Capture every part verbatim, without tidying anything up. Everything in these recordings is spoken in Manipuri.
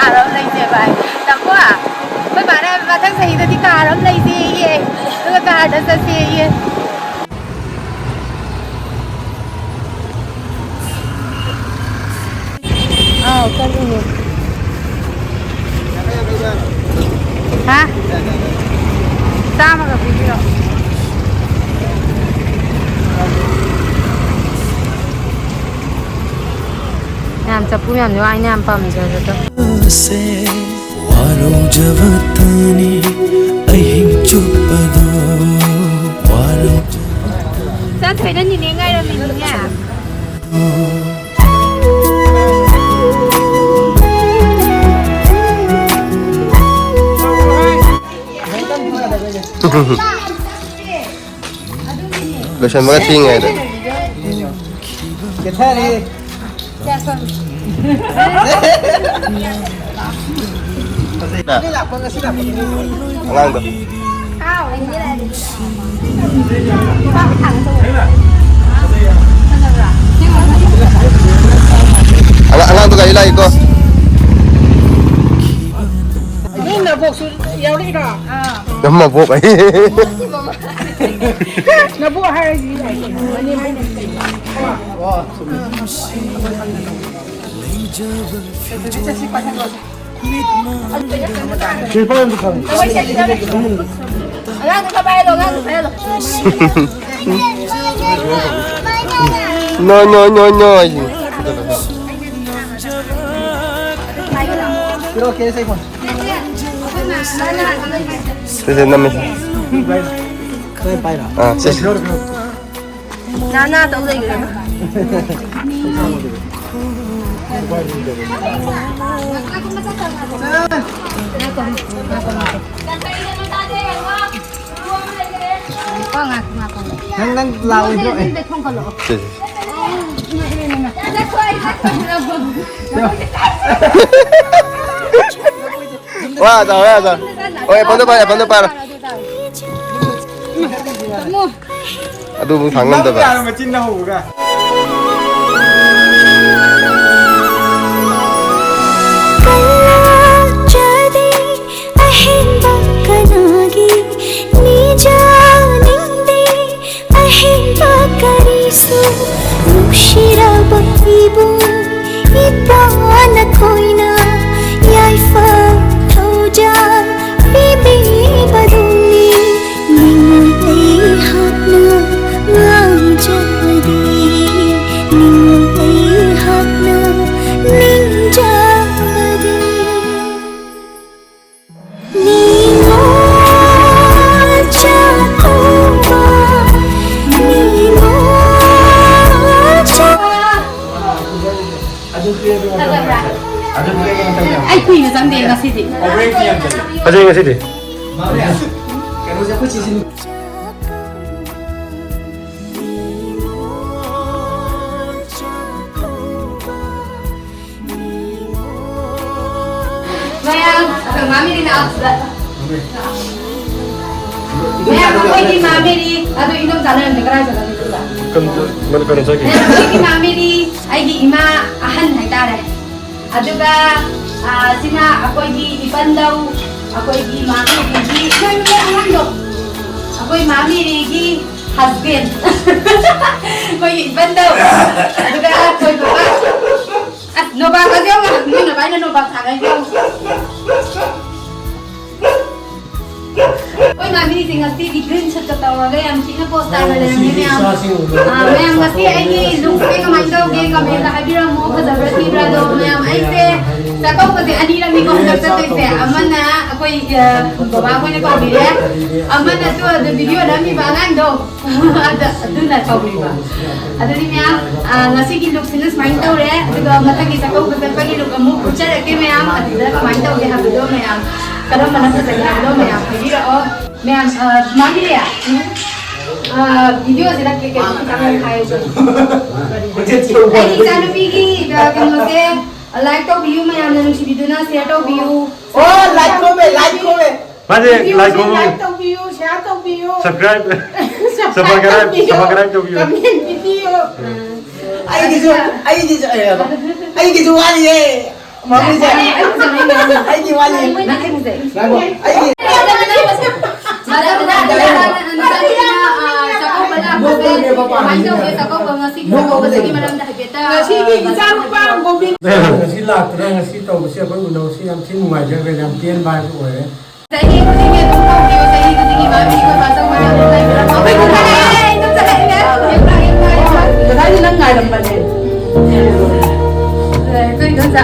ꯀꯥꯔ ꯑꯃ ꯂꯩꯁꯦ ꯚꯥꯏ꯫ ꯇꯥꯃꯣ, ꯑꯩꯈꯣꯏ ꯕꯥꯅ ꯍꯥꯏꯕ, "ꯃꯊꯪ ꯆꯍꯤꯗꯗꯤ ꯀꯥꯔ ꯑꯃ ꯂꯩꯁꯦꯌꯦ, ꯑꯗꯨꯒ ꯀꯥꯔꯗ ꯆꯠꯁꯦꯌꯦ"꯫ ꯑꯥꯎ, ꯆꯠꯂꯤꯅꯦ꯫ ꯍꯥ? ꯆꯥꯝꯃꯒ ꯄꯤꯕꯤꯔꯣ꯫ ꯌꯥꯝ ꯆꯐꯨ ꯌꯥꯝ ꯅꯨꯡꯉꯥꯏꯅ ꯌꯥꯝ ꯄꯥꯝꯖꯕꯗꯣ꯫ ꯋꯥꯔꯧꯖꯕꯇꯅꯤ ꯑꯍꯤꯡ ꯆꯨꯞꯄꯗꯣ ꯋꯥꯔꯧꯖ ꯆꯥꯊꯣꯏꯅ ꯅꯤꯅꯦ ꯉꯥꯏꯔꯝꯃꯤꯅꯤꯅꯦ꯫ ꯂꯣꯏꯁꯟꯕꯒ ꯊꯤꯡꯉꯩꯗ꯫ ꯑꯉꯥꯡꯗꯣ꯫ ꯑꯉꯥꯡ-, ꯑꯉꯥꯡꯗꯣ ꯒꯥꯔꯤ ꯂꯥꯛꯏꯀꯣ꯫ ꯅꯣꯏ ꯅꯕꯣꯛꯁꯨ ꯌꯥꯎꯔꯛꯏꯔꯣ? ꯅꯝ ꯃꯕꯣꯛ ꯑꯩ꯫ ꯅꯕꯣꯛ ꯍꯥꯏꯔꯗꯤ ꯌꯥꯏ ꯀꯩꯅꯣ, ꯃꯅꯦꯝꯕꯣꯛ꯫ ꯁꯤ ꯄꯥꯏ ꯑꯝꯇ ꯊꯝꯃꯨ꯫ ꯑꯉꯥꯡꯗꯣ ꯈꯔ ꯄꯥꯏꯍꯜꯂꯣ, ꯑꯉꯥꯡꯗꯣ ꯄꯥꯏꯍꯜꯂꯣ꯫ No, no, no, no ꯍꯥꯏꯁꯤꯅꯤ꯫ ꯄꯤꯔꯛꯑꯣ, ꯀꯦ ꯑꯦꯁ ꯑꯩ ꯐꯣꯟ꯫ ꯁꯦ, ꯁꯦ, ꯅꯝꯃꯦ, ꯁꯦ꯫ ꯅꯪ ꯄꯥꯏꯔꯣ? ꯑꯥ, ꯁꯦ, ꯁꯦ꯫ ꯄꯤꯔꯛꯑꯣ, ꯄꯤꯔꯛꯑꯣ꯫ ꯅꯥꯅꯥ ꯇꯧ ꯂꯩꯈ꯭ꯔꯦ꯫ ꯉꯥꯏꯈꯣ, ꯉꯥꯏꯈꯣ, ꯉꯥꯏꯈꯣ꯫ ꯅꯪ, ꯅꯪ ꯂꯥꯛꯑꯣꯏꯗ꯭ꯔꯣ? ꯑꯦ꯫ ꯁꯦ, ꯁꯦ꯫ ꯋꯥ, ꯆꯥꯎ, ꯋꯥ, ꯆꯥꯎ꯫ ꯍꯣꯏ, ꯑꯦꯄꯜꯗꯣ ꯄꯥꯏꯔꯣ, ꯑꯦꯄꯜꯗꯣ ꯄꯥꯏꯔꯣ꯫ ꯑꯗꯨꯕꯨ ꯊꯥꯡ ꯉꯝꯗꯕ꯫ ꯅꯪ ꯌꯥꯔꯣ, ꯃꯆꯤꯟꯅ ꯍꯧꯕꯒ꯫ ꯐꯖꯕ꯭ꯔꯥ? ꯑꯩ ꯀꯨꯏꯅ ꯆꯪꯗꯦ ꯉꯁꯤꯗꯤ꯫ ꯐꯖꯩ ꯉꯁꯤꯗꯤ꯫ ꯀꯩꯅꯣꯁꯦ ꯑꯩꯈꯣꯏ ꯆꯦꯁꯤ꯫ ꯃꯌꯥꯝ, ꯑꯩꯈꯣꯏ ꯃꯥꯃꯤꯗꯤ ꯂꯥꯛꯑꯣ ꯁꯤꯗ꯫ ꯃꯌꯥꯝ, ꯑꯩꯈꯣꯏꯒꯤ ꯃꯥꯃꯤꯗꯤ, ꯑꯗꯨ ꯏꯗꯣꯝꯆꯥ ꯂꯩꯔꯝꯗꯦ, ꯀꯗꯥꯏ ꯆꯠꯈ꯭ꯔꯒꯦ ꯑꯗꯨꯒ? ꯀꯩꯅꯣ, ꯀꯩꯅꯣ ꯆꯠꯈꯤ꯫ ꯃꯌꯥꯝ, ꯑꯩꯈꯣꯏꯒꯤ ꯃꯥꯃꯤꯗꯤ ꯑꯩꯒꯤ ꯏꯃꯥ ꯑꯍꯟ ꯍꯥꯏꯇꯥꯔꯦ꯫ ꯑꯗꯨꯒ, ꯑ, ꯁꯤꯅ ꯑꯩꯈꯣꯏꯒꯤ ꯏꯄꯟꯗꯧ, ꯑꯩꯈꯣꯏꯒꯤ ꯃꯥꯃꯤꯔꯤꯒꯤ, ꯅꯣꯏ, ꯅꯣꯏ ꯑꯉꯥꯡꯗꯣ, ꯑꯩꯈꯣꯏ ꯃꯥꯃꯤꯔꯤꯒꯤ husband꯫ ꯑꯩꯈꯣꯏꯒꯤ ꯏꯄꯟꯗꯧ꯫ ꯑꯗꯨꯒ ꯑꯩꯈꯣꯏ ꯕꯕꯥ꯫ ꯑꯁ, ꯅꯣꯕꯥꯞ ꯑꯁꯦ ꯌꯦꯡꯉꯣ, ꯅꯣꯏ ꯅꯕꯥꯏꯅ ꯅꯣꯕꯥꯞ ꯊꯥꯒꯠꯂꯤꯗꯣ ꯌꯦꯡꯉꯣ꯫ ꯍꯣꯏ, ꯃꯥꯃꯤꯁꯦ ꯉꯁꯤꯗꯤ green suitꯀ ꯇꯧꯔꯒ ꯌꯥꯝ ꯊꯤꯅ pose ꯇꯥꯅ ꯂꯩꯔꯝꯃꯦ ꯃꯌꯥꯝ꯫ ꯑꯥ, ꯃꯌꯥꯝ, ꯉꯁꯤ ꯑꯩꯒꯤ lookꯁꯦ ꯀꯃꯥꯏꯅ ꯇꯧꯒꯦ? Commentꯇ ꯍꯥꯏꯕꯤꯔꯝꯃꯣ, ꯐꯖꯕ꯭ꯔꯥ ꯊꯤꯕ꯭ꯔꯥ? ꯑꯗꯣ ꯃꯌꯥꯝ, ꯑꯩꯁꯦ ꯆꯥꯛꯀꯧꯕꯁꯦ ꯑꯅꯤꯔꯛꯅꯤꯀꯣ ꯍꯟꯗꯛ ꯆꯠꯇꯣꯏꯁꯦ꯫ ꯑꯃꯅ ꯑꯩꯈꯣꯏ, ꯑ, ꯕꯕꯥ ꯑꯩꯈꯣꯏꯅ ꯀꯧꯕꯤꯔꯦ, ꯑꯃꯅꯁꯨ ꯑꯗꯨ video ꯅꯝꯃꯤꯕ ꯑꯉꯥꯡꯗꯣ, ꯑꯗ-, ꯑꯗꯨꯅ ꯇꯧꯔꯤꯕ꯫ ꯑꯗꯨꯗꯤ ꯃꯌꯥꯝ, ꯑ, ꯉꯁꯤꯒꯤ lookꯁꯤꯅ ꯁꯨꯃꯥꯏꯅ ꯇꯧꯔꯦ, ꯑꯗꯨꯒ ꯃꯊꯪꯒꯤ ꯆꯥꯛꯀꯧꯕ ꯆꯠꯄꯒꯤ look ꯑꯃꯨꯛ ꯎꯠꯆꯔꯛꯀꯦ ꯃꯌꯥꯝ, ꯑꯗꯨꯗ ꯀꯃꯥꯏꯅ ꯇꯧꯒꯦ ꯍꯥꯏꯕꯗꯣ ꯃꯌꯥꯝ, ꯀꯔꯝꯕꯅ ꯐꯖꯒꯦ ꯍꯥꯏꯕꯗꯣ ꯃꯌꯥꯝ ꯍꯥꯏꯕꯤꯔꯛꯑꯣ꯫ ꯃꯌꯥꯝ, ꯑ, ꯃꯥꯒꯤꯅꯦ, ꯑ, videoꯁꯤꯗ ꯀꯩ ꯀꯩꯅꯣ ꯈꯤꯇꯪ ꯍꯥꯏꯌꯨ꯫ ꯑꯩꯒꯤ ꯏꯆꯥꯅꯨꯄꯤꯒꯤ, ꯑ, ꯀꯩꯅꯣꯁꯦ, like ꯇꯧꯕꯤꯌꯨ, ꯃꯌꯥꯝꯅ ꯅꯨꯡꯁꯤꯕꯤꯗꯨꯅ share ꯇꯧꯕꯤꯌꯨ꯫ ꯑꯣ, like ꯈꯣꯝꯃꯦ, like ꯈꯣꯝꯃꯦ꯫ ꯃꯥꯁꯦ videoꯁꯦ like ꯈꯣꯝꯃꯦ꯫ Like ꯇꯧꯕꯤꯌꯨ, share ꯇꯧꯕꯤꯌꯨ꯫ Subscribe꯫ Subscribe ꯇꯧꯕꯤꯌꯨ꯫ Subscribe ꯇꯧꯕꯤꯌꯨ꯫ Comment ꯄꯤꯕꯤꯌꯨ꯫ ꯑꯩꯒꯤꯁꯨ, ꯑꯩꯒꯤꯁꯨ, ꯑꯩꯒꯤꯁꯨ ꯋꯥꯠꯂꯤꯌꯦ꯫ ꯃꯃꯤꯁꯦ꯫ ꯑꯩꯒꯤ ꯋꯥꯠꯂꯤ꯫ ꯅꯪ ꯑꯩ ꯐꯖꯩ꯫ ꯑꯩꯒꯤ꯫ ꯆꯥꯛꯀꯧꯕ ꯂꯥꯛꯄꯁꯦ ꯀꯃꯥꯏꯅ ꯇꯧꯒꯦ? ꯆꯥꯛꯀꯧꯕ ꯉꯁꯤꯒꯤ ꯆꯥꯛꯀꯧꯕꯁꯤꯒꯤ ꯃꯔꯝꯗ ꯍꯥꯏꯐꯦꯠꯇ ꯉꯁꯤꯒꯤ ꯏꯆꯥꯅꯨꯄꯥ ꯒꯣꯕꯤꯟ꯫ ꯉꯁꯤ ꯂꯥꯛꯇꯅ ꯉꯁꯤ ꯇꯧꯕꯁꯦ ꯑꯩꯈꯣꯏ ꯎꯅꯕꯁꯤ ꯌꯥꯝ ꯊꯤꯅ ꯅꯨꯡꯉꯥꯏꯖꯈ꯭ꯔꯦ, ꯌꯥꯝ ꯄꯦꯟꯕ ꯍꯥꯏꯕꯗꯨ ꯑꯣꯏꯔꯦ꯫ ꯆꯍꯤ ꯈꯨꯗꯤꯡꯒꯤ ꯑꯗꯨꯝ ꯀꯧꯕꯤꯌꯨ, ꯆꯍꯤ ꯈꯨꯗꯤꯡꯒꯤ ꯃꯥ ꯃꯤ ꯑꯩꯈꯣꯏ ꯕꯥꯆꯧ ꯍꯣꯏꯅ ꯑꯗꯨꯝ ꯂꯩꯕꯤꯔꯝꯃꯣ꯫ ꯑꯩ ꯑꯗꯨꯝ ꯆꯠꯂꯛꯏꯅꯦ꯫ ꯌꯦꯡꯕ꯭ꯔꯥ, ꯌꯦꯡꯕ꯭ꯔꯥ, ꯌꯦꯡꯕ꯭ꯔꯥ? ꯉꯁꯥꯏꯗꯤ ꯅꯪ ꯉꯥꯏꯔꯝꯕꯅꯦ꯫ ꯑꯦ, ꯑꯩꯈꯣꯏ ꯏꯗꯣꯝꯆꯥ꯫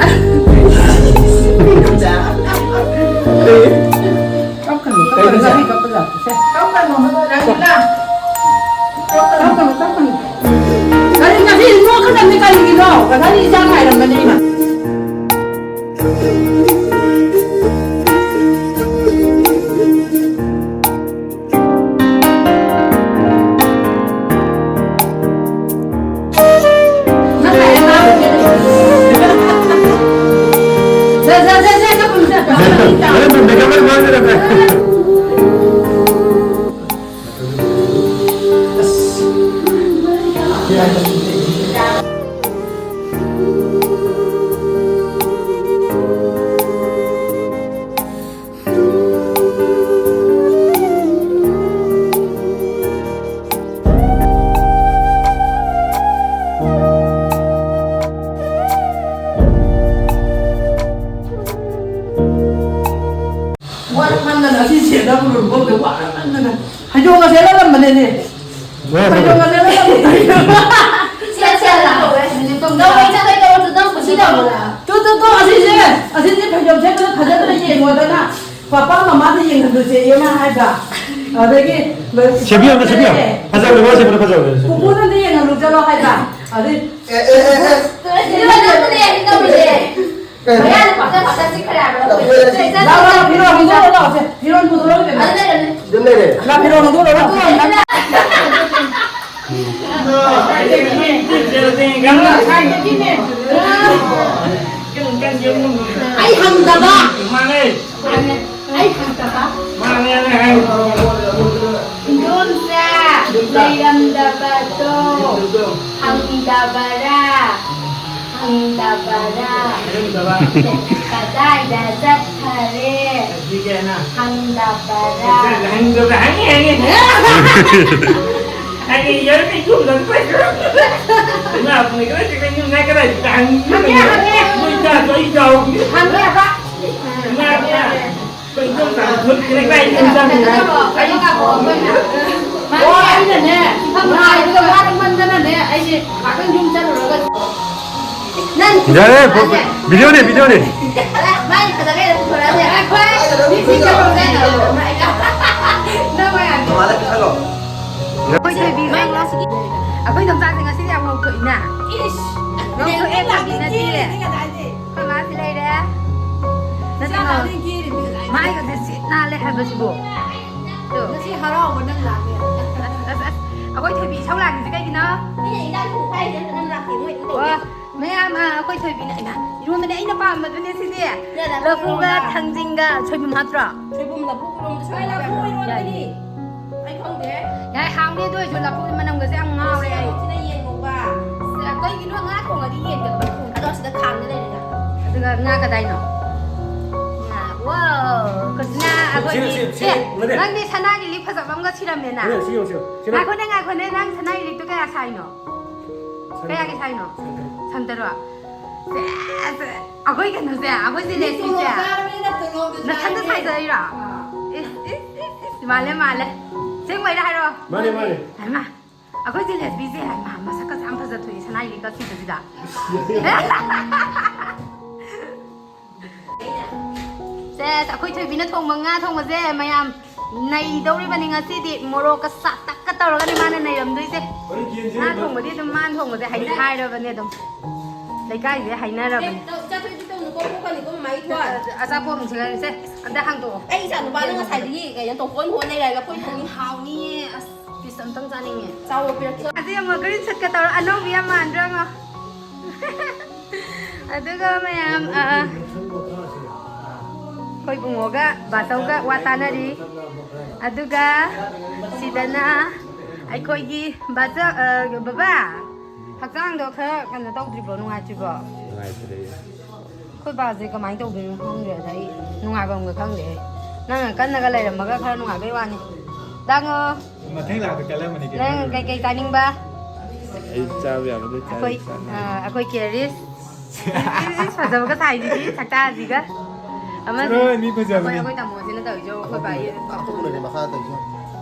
ꯀꯞꯀꯅꯨ, ꯀꯞꯀꯅꯨ, ꯀꯞꯀꯅꯨ꯫ ꯀꯞꯀꯅꯨ, ꯀꯞꯀꯅꯨ꯫ ꯀꯔꯤ ꯉꯁꯤ ꯅꯣꯛꯀꯗꯕꯅꯤ ꯀꯔꯤꯒꯤꯅꯣ? ꯉꯁꯥꯏꯗꯤ ꯏꯆꯥ ꯉꯥꯏꯔꯝꯕꯅꯦ ꯑꯩꯅ꯫ ꯅꯪ ꯂꯨꯍꯣꯡꯕ ꯋꯥꯔꯝꯃꯟꯗꯅ ꯐꯩꯖꯣꯝꯒ ꯁꯦꯠꯍꯜꯂꯝꯕꯅꯦꯅꯦ꯫ ꯐꯩꯖꯣꯝꯒ ꯁꯦꯠꯍꯜꯂꯝꯕꯅꯦ꯫ ꯁꯦ, ꯁꯦ, ꯂꯥꯛꯑꯣ꯫ ꯅꯪ ꯋꯥꯔꯤ ꯆꯠꯂꯣꯏ ꯇꯧꯔꯁꯨ ꯅꯪ ꯀꯨꯁꯤ ꯇꯧꯔꯣ꯫ ꯇꯨ, ꯇꯨ, ꯇꯨ, ꯑꯁꯤꯁꯦ, ꯑꯁꯤꯁꯦ ꯐꯩꯖꯣꯝ ꯁꯦꯠꯄꯗ ꯐꯖꯗ꯭ꯔꯥ ꯌꯦꯡꯉꯣꯗꯅ ꯄꯥꯄꯥ ꯃꯃꯥꯗ ꯌꯦꯡꯍꯜꯂꯨꯁꯦ ꯏꯃꯥ ꯍꯥꯏꯕ꯫ ꯑꯗꯒꯤ ꯁꯦꯝꯕꯤꯌꯣꯅꯦ, ꯁꯦꯝꯕꯤꯌꯣ꯫ ꯐꯖꯕꯅꯦ, ꯃꯥ ꯁꯦꯝꯕꯗꯣ ꯐꯖꯕꯅꯦ, ꯁꯦꯝꯕꯤꯌꯣ꯫ ꯄꯨꯄꯨꯗꯗꯤ ꯌꯦꯡꯍꯜꯂꯨ ꯆꯠꯂꯣ ꯍꯥꯏꯕ꯫ ꯑꯗꯩ ꯑꯦ, ꯑꯦ, ꯑꯦ, ꯑꯦ꯫ ꯇꯨ, ꯁꯤ ꯋꯥ ꯉꯥꯡꯕꯅꯦ, ꯑꯩ ꯇꯧꯔꯤꯁꯦ꯫ ꯀꯩ? ꯃꯌꯥꯗ ꯄꯥꯛꯇ ꯄꯥꯛꯇ ꯆꯤꯛꯈ꯭ꯔꯦ ꯍꯥꯏꯕ꯫ ꯂꯥꯛꯑꯣ, ꯂꯥꯛꯑꯣ, ꯐꯤꯔꯣꯟ ꯍꯣꯡꯗꯣꯛꯑꯣ, ꯂꯥꯛꯑꯣ, ꯁꯦ꯫ ꯐꯤꯔꯣꯟ ꯄꯨꯊꯣꯔꯛꯑꯣ, ꯏꯕꯦꯝꯃ꯫ ꯑꯗꯨ ꯂꯩꯔꯝꯃꯦ꯫ ꯑꯗꯨꯝ ꯂꯩꯔꯦ꯫ ꯂꯥ, ꯐꯤꯔꯣꯟ ꯍꯣꯡꯗꯣꯛꯑꯣ, ꯂꯥꯛꯑꯣ꯫ ꯑꯩ ꯍꯪꯗꯕ꯫ ꯑꯩ ꯍꯪꯗꯕ꯫ ꯏꯟꯗꯣꯝꯆꯥ ꯂꯩꯔꯝꯗꯕꯗꯣ ꯍꯪꯗꯕꯔꯥ? ꯍꯪꯗꯕꯔꯥ? ꯀꯗꯥꯏꯗ ꯆꯠꯈꯔꯦ? ꯍꯪꯗꯕꯔꯥ? ꯍꯪꯉꯦ, ꯍꯪꯉꯦ꯫ ꯍꯪꯉꯦ, ꯌꯥꯔꯦ, ꯀꯩꯅꯣ, ꯅꯪ ꯀꯩꯅꯣ? ꯏꯃꯥ, ꯀꯩꯅꯣ, ꯀꯩꯅꯣ, ꯅꯪ ꯀꯗꯥꯏꯗ ꯍꯪꯉꯤ? ꯍꯪꯉꯦ, ꯍꯪꯉꯦ꯫ ꯅꯣꯏ ꯆꯥꯗꯣ ꯑꯩ ꯆꯥꯎ꯫ ꯍꯪꯉꯦ ꯍꯥꯏꯕ꯫ ꯏꯃꯥ, ꯏꯃꯥ꯫ ꯀꯩꯅꯣ, ꯀꯩꯅꯣ, ꯀꯩꯅꯣ, ꯀꯩꯅꯣ꯫ ꯑꯣ, ꯑꯩꯅꯅꯦ, ꯉꯥꯏꯕꯗ ꯋꯥꯔꯛꯃꯟꯗꯅꯅꯦ, ꯑꯩꯁꯦ ꯉꯥꯛꯇꯪ ꯌꯨꯝ ꯆꯠꯂꯨꯔꯒ ꯅꯪ ꯌꯥꯔꯦ, ꯐꯣ-, ꯐꯣ-, ꯚꯤꯗꯤꯑꯣꯅꯦ, ꯚꯤꯗꯤꯑꯣꯅꯦ꯫ ꯃꯥꯏ ꯐꯖꯕ ꯍꯦꯟꯅ ꯄꯨꯊꯣꯔꯛꯑꯁꯦ꯫ ꯑꯩꯈꯣꯏ ꯃꯤ ꯁꯤ ꯆꯠꯂꯨꯔꯁꯦ ꯍꯥꯏꯅ꯫ ꯅꯪ ꯃꯌꯥꯝ ꯃꯃꯥꯗ ꯄꯤꯁꯜꯂꯣ꯫ ꯑꯩꯈꯣꯏ ꯊꯣꯏꯕꯤ ꯃꯥꯏ ꯉꯁꯤꯗꯤ ꯑꯩꯈꯣꯏ ꯏꯗꯣꯝꯆꯥꯁꯦ ꯉꯁꯤꯗꯤ ꯌꯥꯝ ꯉꯧꯊꯣꯛꯏꯅ꯫ ꯏꯁ! ꯉꯧꯊꯣꯛꯑꯦ, ꯐꯥꯒꯤ ꯅꯠꯇꯦ꯫ ꯊꯤꯔꯤꯅꯤ ꯀꯗꯥꯏꯗꯩ? ꯑꯩꯈꯣꯏ ꯃꯥꯁꯤ ꯂꯩꯔꯦ꯫ ꯅꯠꯇꯦ, ꯏꯆꯥ ꯉꯧ-, ꯅꯥꯎꯗꯤ ꯊꯤꯔꯤꯅꯤ ꯀꯗꯥꯏꯗꯩ? ꯃꯥꯏꯒꯁꯦ ꯁꯤꯠ ꯅꯥꯜꯂꯦ ꯍꯥꯏꯕꯁꯤꯕꯨ꯫ ꯇꯨ꯫ ꯉꯁꯤ ꯍꯔꯥꯎꯕ ꯅꯪ ꯂꯥꯛꯑꯦ꯫ ꯑꯁ, ꯑꯁ, ꯑꯁ, ꯑꯩꯈꯣꯏ ꯊꯣꯏꯕꯤ ꯏꯁꯧ ꯂꯥꯡꯉꯤꯁꯦ ꯀꯩꯒꯤꯅꯣ? ꯃꯤꯅ ꯏꯟꯖꯥꯡ ꯊꯣꯡ ꯍꯥꯏꯁꯦ ꯑꯝꯇ ꯅꯪ ꯂꯥꯛꯇꯦ, ꯃꯣꯏ ꯑꯗꯨꯝ ꯇꯧꯋꯦ꯫ ꯑꯣ, ꯃꯌꯥꯝ, ꯑ, ꯑꯩꯈꯣꯏ ꯊꯣꯏꯕꯤꯅ, ꯏꯃꯥ, ꯏꯔꯣꯟꯕꯅꯦ ꯑꯩꯅ ꯄꯥꯝꯕꯗꯨꯅꯦ ꯁꯤꯗꯤ꯫ ꯅꯪ ꯂꯐꯨꯒ ꯂꯐꯨꯒ ꯊꯥꯡꯖꯤꯡꯒ ꯁꯣꯏꯕꯨꯝ ꯍꯥꯞꯇ꯭ꯔꯣ? ꯁꯣꯏꯕꯨꯝ ꯂꯐꯨ ꯏꯔꯣꯟꯕꯗꯨꯁꯨ ꯍꯣꯏ, ꯂꯐꯨ ꯍꯥꯞꯄ꯭ꯔꯣ? ꯏꯔꯣꯟꯕꯅꯤ꯫ ꯌꯥꯏꯌꯦ꯫ ꯑꯩ ꯈꯪꯗꯦ꯫ ꯌꯥꯏ, ꯍꯥꯎꯅꯤ ꯑꯗꯨ ꯑꯣꯏꯔꯁꯨ ꯂꯐꯨꯒꯤ ꯃꯅꯝꯒꯁꯦ ꯌꯥꯝ ꯉꯥꯎꯔꯦ ꯑꯩ꯫ ꯁꯤꯅ ꯌꯦꯟ ꯉꯧꯕ꯫ ꯁꯤꯗ ꯀꯩꯒꯤꯅꯣ ꯉꯥ ꯊꯣꯡꯉꯗꯤ ꯌꯦꯟꯒ ꯂꯐꯨ ꯊꯣꯡꯉꯦ? ꯑꯗꯣ ꯁꯤꯗ ꯈꯥꯡꯗ ꯂꯩꯔꯦ ꯉꯥ꯫ ꯑꯗꯨꯒ ꯉꯥ ꯀꯗꯥꯏꯅꯣ? ꯉꯥ, ꯋꯥꯎ, ꯀꯣꯁꯤꯅꯥ, ꯑꯩꯈꯣꯏꯒꯤ, ꯁꯤ, ꯁꯤ, ꯁꯤ, ꯑꯦ, ꯅꯠꯇꯦ꯫ ꯅꯪꯗꯤ ꯁꯅꯥꯒꯤ ꯂꯤꯛ ꯐꯖꯕ ꯑꯃꯒ ꯁꯤꯔꯝꯃꯦꯅ꯫ ꯁꯤ ꯌꯦꯡꯉꯨ, ꯁꯤ ꯌꯦꯡꯉꯨ, ꯁꯤ ꯌꯦꯡꯉꯨ꯫ ꯉꯥꯏꯈꯣꯅꯦ, ꯉꯥꯏꯈꯣꯅꯦ, ꯅꯪ ꯁꯅꯥꯒꯤ ꯂꯤꯛꯇꯣ ꯀꯌꯥ ꯁꯥꯏꯅꯣ? ꯁꯟ-, ꯀꯌꯥꯒꯤ ꯁꯥꯏꯅꯣ? ꯁꯟ ꯇꯔꯨꯛ꯫ ꯁꯟ ꯇꯔꯨꯛ? ꯁꯦꯁ! ꯑꯩꯈꯣꯏ ꯀꯩꯅꯣꯁꯦ, ꯑꯩꯈꯣꯏ ꯃꯤ ꯖꯦꯂꯦꯕꯤꯁꯦ ꯇꯣꯂꯣꯞ ꯆꯥꯔꯕꯅꯤꯅ ꯇꯣꯂꯣꯞꯇ ꯅꯊꯟꯇ ꯆꯥꯔꯦ꯫ ꯁꯥꯏꯖꯔꯤꯔꯣ? ꯑꯥ꯫ ꯏꯁ, ꯃꯥꯜꯂꯦ, ꯃꯥꯜꯂꯦ꯫ ꯑꯁꯦꯡꯕꯩꯔ ꯍꯥꯏꯔꯣ? ꯃꯥꯅꯦ, ꯃꯥꯅꯦ꯫ ꯍꯩꯃꯥ, ꯑꯩꯈꯣꯏ ꯖꯤꯂꯦꯕꯤꯁꯦ, ꯍꯩꯃꯥ, ꯃꯁꯛꯀꯁꯦ ꯌꯥꯝ ꯐꯖꯊꯣꯛꯑꯦ, ꯁꯅꯥ ꯏꯔꯤꯛꯀ ꯁꯤꯕꯁꯤꯗ꯫ ꯁꯦꯁ, ꯑꯩꯈꯣꯏ ꯊꯣꯏꯕꯤꯅ ꯊꯣꯡꯕ ꯉꯥ ꯊꯣꯡꯕꯁꯦ ꯃꯌꯥꯝ ꯅꯩꯗꯧꯔꯤꯕꯅꯤ ꯉꯁꯤꯗꯤ꯫ ꯃꯣꯔꯣꯛꯀ ꯁꯥꯇꯛꯀ ꯇꯧꯔꯒꯅꯤ ꯃꯥꯅ ꯅꯩꯔꯝꯗꯣꯏꯁꯦ꯫ ꯉꯥ ꯊꯣꯡꯕꯗꯤ ꯑꯗꯨꯝ ꯃꯥꯅ ꯊꯣꯡꯕꯁꯦ ꯍꯩ ꯍꯥꯏꯔꯕꯅꯦ ꯑꯗꯨꯝ꯫ ꯂꯩꯀꯥꯏꯁꯦ ꯍꯥꯏꯅꯔꯕꯅꯦ꯫ ꯆꯥꯊꯣꯏꯗꯤ ꯇꯧꯅꯨꯀꯣ, ꯄꯣꯛꯀꯅꯤꯀꯣ, ꯃꯃꯥꯒꯤ ꯊꯣꯟ꯫ ꯑꯆꯥꯄꯣꯠ ꯑꯃꯨꯛ ꯁꯤꯒꯠꯂꯁꯦ꯫ ꯑꯝꯇ ꯍꯥꯡꯗꯣꯛꯑꯣ꯫ ꯑꯩ ꯏꯆꯥ ꯅꯨꯄꯥꯅ ꯉꯁꯥꯏꯗꯒꯤ ꯀꯩꯅꯣ ꯇꯧ, ꯀꯣꯟ ꯍꯣꯟ ꯂꯩꯔꯒ ꯑꯩꯈꯣꯏ ꯊꯣꯡꯉꯤ꯫ ꯍꯥꯎꯅꯤꯌꯦ꯫ ꯑꯁ, ꯄꯤꯁ ꯑꯝꯇꯪ ꯆꯥꯅꯤꯡꯉꯦ꯫ ꯆꯥꯎꯑꯣ, ꯄꯤꯔꯛꯀꯦ꯫ ꯑꯁꯤ ꯌꯦꯡꯉꯣ, green suitꯀ ꯇꯧꯔ ꯑꯅꯧꯕꯤ ꯌꯥꯝ ꯃꯥꯟꯗ꯭ꯔꯣ? ꯌꯦꯡꯉꯣ꯫ ꯑꯗꯨꯒ ꯃꯌꯥꯝ, ꯑ, ꯑꯩꯈꯣꯏ ꯕꯨꯡꯉꯣꯒ ꯕꯥꯆꯧꯒ ꯋꯥ ꯇꯥꯅꯔꯤ꯫ ꯑꯗꯨꯒ ꯁꯤꯗꯅ ꯑꯩꯈꯣꯏꯒꯤ ꯕꯥꯆꯧ, ꯑ, ꯕꯕꯥ, ꯍꯛꯆꯥꯡꯗꯣ ꯈꯔ ꯀꯩꯅꯣ ꯇꯧꯗ꯭ꯔꯤꯕ꯭ꯔꯣ? ꯅꯨꯡꯉꯥꯏꯇ꯭ꯔꯤꯕꯣ? ꯅꯨꯡꯉꯥꯏꯇ꯭ꯔꯦ꯫ ꯑꯩꯈꯣꯏ ꯕꯥꯁꯦ ꯀꯃꯥꯏꯅ ꯇꯧꯗꯣꯏꯅꯣ ꯈꯪꯗ꯭ꯔꯦꯗ, ꯑꯩ ꯅꯨꯡꯉꯥꯏꯐꯝꯒ ꯈꯪꯗꯦ꯫ ꯅꯪꯅ ꯀꯟꯅꯒ ꯂꯩꯔꯝꯃꯒ ꯈꯔ ꯅꯨꯡꯉꯥꯏꯕꯩ ꯋꯥꯅꯤ꯫ ꯂꯥꯡꯉꯣ꯫ ꯃꯊꯪ ꯂꯥꯛꯄ ꯀꯜꯂꯝꯃꯅꯤ ꯀꯩꯅꯣ꯫ ꯅꯪ ꯀꯩꯀꯩ ꯆꯥꯅꯤꯡꯕ? ꯑꯩ ꯆꯥꯕ ꯌꯥꯕ ꯂꯣꯏ ꯆꯥꯔꯦ, ꯑꯩꯈꯣꯏ, ꯆꯥꯅꯤꯡꯕ꯫ ꯑ, ꯑꯩꯈꯣꯏ ꯀꯦꯔꯤꯁ꯫ ꯏꯁ, ꯐꯖꯕꯒ ꯁꯥꯏꯁꯤꯗꯤ, ꯁꯛꯇꯥꯁꯤꯒ꯫ ꯑꯃꯁꯤ ꯆꯠꯂꯣꯍꯦ, ꯃꯤ ꯐꯖꯕꯅꯤ꯫ ꯑꯩꯈꯣꯏ, ꯑꯩꯈꯣꯏ ꯇꯥꯃꯣꯁꯤꯅ ꯇꯧꯔꯤꯁꯦ, ꯑꯩꯈꯣꯏ ꯕꯥꯒꯤ ꯄꯥꯈꯣꯟꯁꯤꯅ꯫ ꯃꯈꯥ ꯇꯧꯔꯤꯁꯦ꯫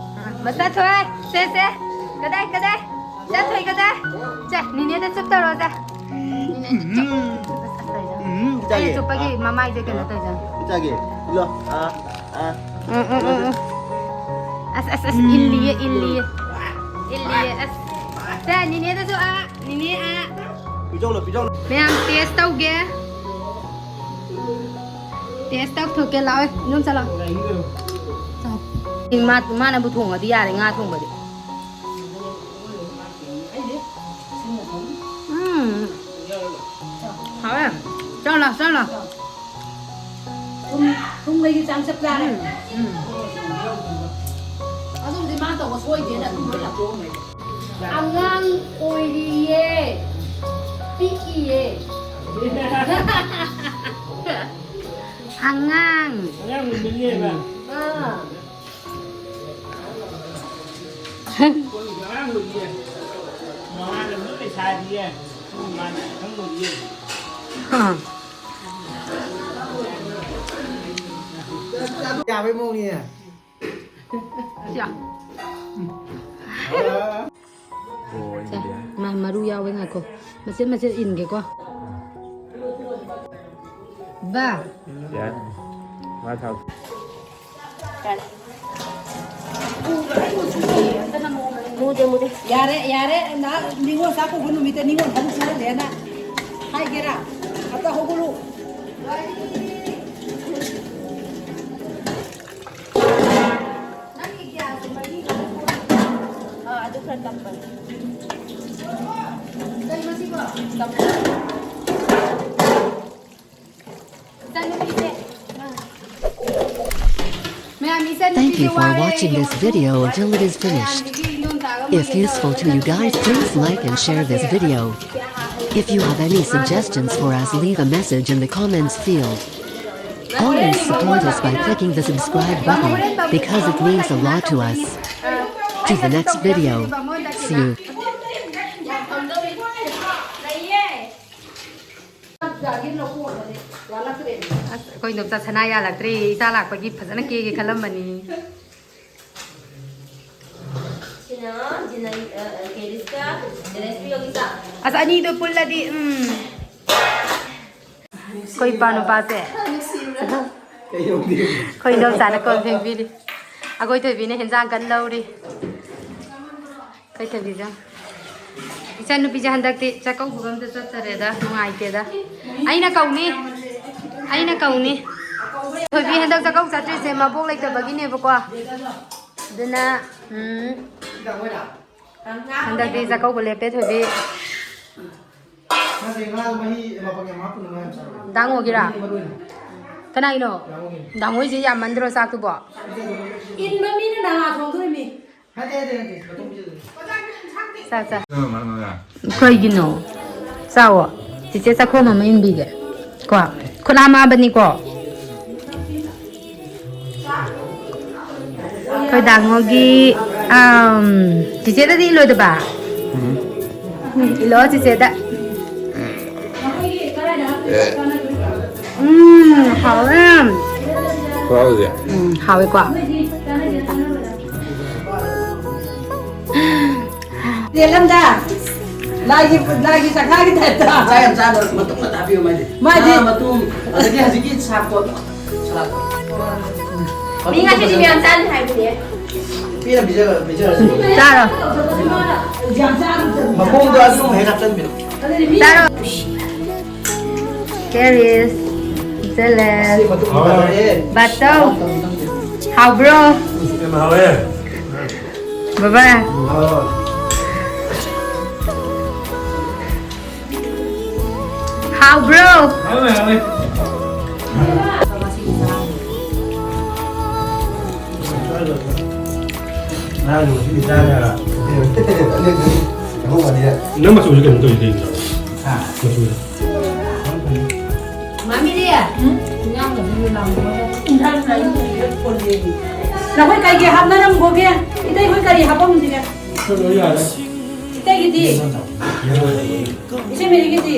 ꯃꯆꯥ ꯊꯣꯏ, ꯁꯦ, ꯁꯦ꯫ ꯀꯗꯥꯏ, ꯀꯗꯥꯏ? ꯆꯥꯊꯣꯏ ꯀꯗꯥꯏ? ꯁꯦ, ꯅꯤꯅꯦꯗ ꯆꯨꯞ ꯇꯧꯔꯣ, ꯁꯦ꯫ ꯅꯤꯅꯦꯗ ꯆꯨꯞ꯫ ꯎꯝ, ꯑꯩꯅ ꯆꯥꯒꯦ꯫ ꯆꯨꯞꯄꯒꯤ ꯑꯥ, ꯃꯃꯥꯏꯁꯦ ꯀꯩꯅꯣ ꯑꯥ, ꯇꯧꯖꯥꯠꯅꯤ꯫ ꯆꯥꯒꯦ꯫ ꯏꯜꯂꯣ꯫ ꯑꯥ, ꯑꯥ꯫ ꯎꯝ, ꯎꯝ, ꯎꯝ, ꯎꯝ꯫ ꯑꯁ, ꯑꯁ, ꯑꯁ, ꯏꯜꯂꯤꯌꯦ, ꯏꯜꯂꯤꯌꯦ꯫ ꯏꯜꯂꯤꯌꯦ, ꯑꯁ꯫ ꯁꯦ, ꯅꯤꯅꯦꯗꯁꯨ, ꯑꯥ, ꯅꯤꯅꯦ, ꯑꯥ꯫ ꯄꯤꯖꯧꯂꯣ, ꯄꯤꯖꯧꯂꯣ꯫ ꯃꯌꯥꯝ taste ꯇꯧꯒꯦ꯫ Taste ꯇꯧꯊꯣꯛꯀꯦ, ꯂꯥꯛꯑꯣ, ꯏꯗꯣꯝꯆꯥ, ꯂꯥꯛꯑꯣ꯫ ꯃꯥ-, ꯃꯥꯅꯕꯨ ꯊꯣꯡꯉꯗꯤ ꯌꯥꯔꯦ, ꯉꯥ ꯊꯣꯡꯕꯗꯤ꯫ ꯎꯝ꯫ ꯍꯥꯎꯋꯦ꯫ ꯆꯥꯎ ꯂꯥꯎ, ꯆꯥꯎ ꯂꯥꯎ꯫ ꯊꯨꯝ, ꯊꯨꯝ ꯃꯍꯤꯒꯤ ꯆꯥꯡ ꯆꯞ ꯆꯥꯔꯦ꯫ ꯎꯝ, ꯎꯝ꯫ ꯑꯗꯨꯕꯨꯗꯤ ꯃꯥ ꯇꯧꯕ ꯁꯣꯏꯗꯦꯅ ꯑꯗꯨꯝ ꯂꯣꯏ ꯂꯥꯞꯊꯣꯛꯑꯝꯃꯦ꯫ ꯑꯉꯥꯡ ꯑꯣꯏꯔꯤꯌꯦ, ꯄꯤꯛꯏꯌꯦ꯫ ꯑꯉꯥꯡ꯫ ꯑꯉꯥꯡ ꯑꯣꯏꯔꯤꯌꯦꯕ꯫ ꯑꯥ꯫ ꯌꯥꯕꯩ ꯃꯑꯣꯡꯅꯤꯅꯦ꯫ ꯁꯦ꯫ ꯃꯥ ꯃꯔꯨ ꯌꯥꯎꯋꯦ, ꯉꯥꯏꯈꯣ꯫ ꯃꯆꯦꯠ ꯃꯆꯦꯠ ꯏꯟꯒꯦꯀꯣ꯫ ꯕꯥ꯫ ꯌꯥꯔꯦ꯫ ꯃꯥ ꯊꯥꯎ꯫ ꯃꯨꯗꯦ, ꯃꯨꯗꯦ꯫ ꯌꯥꯔꯦ, ꯌꯥꯔꯦ꯫ ꯅꯍꯥꯛ ꯅꯤꯉꯣꯜ ꯆꯥꯛꯀꯧꯕ ꯅꯨꯃꯤꯠꯇ ꯅꯤꯉꯣꯜ ꯊꯕꯛ ꯁꯨꯍꯜꯂꯦꯅ ꯍꯥꯏꯒꯦꯔꯥ? ꯑꯝꯇ ꯍꯧꯒꯠꯂꯨ꯫ ꯅꯪꯒꯤ ꯒ꯭ꯌꯥꯁꯇꯣ ꯃꯔꯤ ꯈꯛꯇ ꯄꯨꯔꯛꯑꯣ꯫ ꯑꯥ, ꯑꯗꯨ ꯈꯔ ꯇꯞꯄꯅꯤ꯫ ꯀꯩꯅꯣ ꯁꯤꯕꯣ? ꯇꯞꯄꯅꯤ꯫ ꯏꯆꯟꯅꯨꯄꯤꯁꯦ꯫ ꯃꯌꯥꯝ, ꯏꯆꯟꯅꯨꯄꯤꯁꯦ ꯋꯥꯔꯦ꯫ Thank you for watching this video until it is finished. ꯃꯌꯥꯝꯁꯤꯒꯤ ꯏꯟꯗꯣꯝꯆꯥꯒ ꯃꯣꯏꯒ ꯇꯧꯔꯒ ꯆꯠꯈ꯭ꯔꯦ꯫ If useful to you guys, please like and share this video. If you have any suggestions for us, leave a message in the comments field. Always support us by clicking the subscribe button, because it means a lot to us. To the next video. See you. ꯑꯁ, ꯑꯩꯈꯣꯏ ꯏꯟꯗꯣꯝꯆꯥ ꯁꯅꯥ ꯌꯥꯜꯂꯛꯇ꯭ꯔꯦ꯫ ꯏꯆꯥ ꯂꯥꯛꯄꯒꯤ ꯐꯖꯅ ꯀꯦꯒꯦ ꯈꯜꯂꯝꯕꯅꯤ꯫ ꯁꯤꯅ ꯖꯤꯅ-, ꯑ, ꯑ, ꯀꯦꯔꯤꯁꯀ ꯖꯦꯂꯦꯟꯁꯄꯤ ꯌꯣꯒꯤ ꯆꯥꯛ꯫ ꯑꯁ, ꯑꯅꯤꯗꯣ ꯄꯨꯜꯂꯗꯤ, ꯎꯝ꯫ ꯑꯩꯈꯣꯏ ꯏꯄꯥ ꯅꯨꯄꯥꯁꯦ꯫ ꯑꯩꯈꯣꯏ ꯏꯟꯗꯣꯝꯆꯥꯅ ꯀꯣꯟ ꯐꯦꯡꯕꯤꯔꯤ꯫ ꯑꯩꯈꯣꯏ ꯊꯣꯏꯕꯤꯅ ꯍꯦꯟꯖꯥꯡ ꯀꯟꯅ ꯂꯧꯔꯤ꯫ ꯑꯩꯈꯣꯏ ꯊꯣꯏꯕꯤꯁꯦ꯫ ꯏꯆꯟꯅꯨꯄꯤꯁꯦ ꯍꯟꯗꯛꯇꯤ ꯆꯥꯛꯀꯧꯕꯒ ꯑꯝꯇ ꯆꯠꯇꯔꯦꯗ, ꯅꯨꯡꯉꯥꯏꯇꯦꯗ꯫ ꯑꯩꯅ ꯀꯧꯅꯤ꯫ ꯑꯩꯅ ꯀꯧꯅꯤ꯫ ꯊꯣꯏꯕꯤ ꯍꯟꯗꯛ ꯆꯥꯛꯀꯧ ꯆꯠꯇ꯭ꯔꯤꯁꯦ ꯃꯕꯣꯛ ꯂꯩꯇꯕꯒꯤꯅꯦꯕꯀꯣ꯫ ꯑꯗꯨꯅ, ꯎꯝ, ꯍꯟꯗꯛꯇꯤ ꯆꯥꯛꯀꯧꯕ ꯂꯦꯞꯄꯦ ꯊꯣꯏꯕꯤ꯫ ꯅꯠꯇꯦ, ꯉꯥꯗꯣ ꯃꯍꯤ ꯃꯄꯪ ꯌꯥꯝ ꯍꯥꯞꯄꯨꯅꯨ, ꯉꯥ ꯌꯥꯝ ꯆꯥꯔꯨ꯫ ꯗꯥꯡꯉꯣꯒꯤꯔꯥ? ꯃꯍꯤ ꯃꯔꯨ ꯑꯣꯏꯅ꯫ ꯀꯅꯥꯒꯤꯅꯣ? ꯗꯥꯡꯉꯣꯒꯤꯅꯤ꯫ ꯗꯥꯡꯉꯣꯏꯁꯦ ꯌꯥꯝꯃꯟꯗ꯭ꯔꯣ ꯆꯥꯛꯇꯨꯕꯣ? ꯏꯟꯕ ꯃꯤꯅ ꯅꯍꯥ ꯊꯣꯡꯗꯣꯏꯅꯤ꯫ ꯅꯠꯇꯦ, ꯅꯠꯇꯦ, ꯅꯠꯇꯦ, ꯃꯇꯨꯡ ꯄꯤꯖꯗꯣꯏꯅꯤ꯫ ꯆꯥ, ꯆꯥ꯫ ꯀꯩꯅꯣ, ꯃꯔꯝ ꯑꯃ꯫ ꯀꯩꯒꯤꯅꯣ? ꯆꯥꯎꯋꯣ꯫ ꯆꯤꯆꯦ ꯆꯥꯛꯈꯣꯝ ꯑꯃ ꯏꯟꯕꯤꯒꯦ꯫ ꯀꯣ? ꯈꯨꯠ ꯍꯥꯝꯃꯛꯑꯕꯅꯤꯀꯣ? ꯑꯩꯈꯣꯏ ꯗꯥꯡꯉꯣꯒꯤ, ꯑꯝ, ꯆꯤꯆꯦꯗꯗꯤ ꯏꯜꯂꯣꯏꯗꯕ? ꯎꯝ꯫ ꯏꯜꯂꯣ ꯆꯤꯆꯦꯗ꯫ ꯎꯝ, ꯍꯥꯎꯋꯦ꯫ ꯈꯨꯍꯥꯎꯁꯦ꯫ ꯎꯝ, ꯍꯥꯎꯋꯦꯀꯣ꯫ ꯂꯦꯜꯂꯝꯗ꯫ ꯂꯥꯏꯒꯤ, ꯂꯥꯏꯒꯤ ꯆꯥꯛꯈꯥꯒꯤ ꯇꯥꯏꯞꯇ꯫ ꯆꯥꯛ ꯌꯥꯝ ꯆꯥꯗꯕ, ꯃꯇꯨꯝ ꯉꯥꯛꯇ ꯍꯥꯞꯄꯤꯌꯨ ꯃꯥꯏꯗꯤ꯫ ꯃꯥꯏꯗꯤ꯫ ꯉꯥ ꯃꯇꯨꯝ, ꯑꯗꯒꯤ ꯍꯧꯖꯤꯛꯀꯤ ꯁꯥꯛꯇꯣ, ꯁꯂꯥꯗ꯫ ꯃꯤ ꯉꯁꯤꯗꯤ ꯃꯌꯥꯝ ꯆꯥꯅꯤ ꯍꯥꯏꯕꯅꯦ꯫ ꯄꯤꯔ ꯄꯤꯖ-, ꯄꯤꯖꯔꯁꯤ꯫ ꯆꯥꯔꯣ꯫ ꯃꯈꯣꯡꯗꯣ ꯑꯗꯨꯝ ꯍꯦꯛ ꯍꯥꯞꯆꯟꯕꯤꯔꯣ꯫ ꯆꯥꯔꯣ꯫ Here is jealous. ꯑꯁꯤ ꯃꯇꯨꯝ ꯐꯖꯔꯦ꯫ ꯕꯥꯇꯧ꯫ ꯍꯥꯎꯕ꯭ꯔꯣ? ꯌꯥꯝ ꯍꯥꯎꯋꯦ꯫ ꯕꯕꯥ꯫ ꯍꯥꯎ꯫ ꯍꯥꯎꯕ꯭ꯔꯣ? ꯍꯥꯎꯋꯦ, ꯍꯥꯎꯋꯦ꯫ ꯅꯪ ꯃꯆꯨꯁꯦ ꯀꯩꯅꯣ ꯇꯧꯔꯤ ꯀꯩꯒꯤꯅꯣ? ꯍꯥ? ꯃꯆꯨꯁꯦ꯫ ꯃꯥꯃꯤꯗꯤ? ꯅꯈꯣꯏ ꯀꯩꯒꯤ ꯍꯥꯞꯅꯔꯝꯒꯣꯒꯦ? ꯏꯇꯩ ꯍꯣꯏ ꯀꯔꯤ ꯍꯥꯞꯄꯝꯁꯤꯒꯦ? ꯂꯣꯏ ꯌꯥꯔꯦ꯫ ꯏꯇꯩꯒꯤꯗꯤ? ꯏꯆꯦ ꯃꯦꯔꯤꯒꯤꯗꯤ?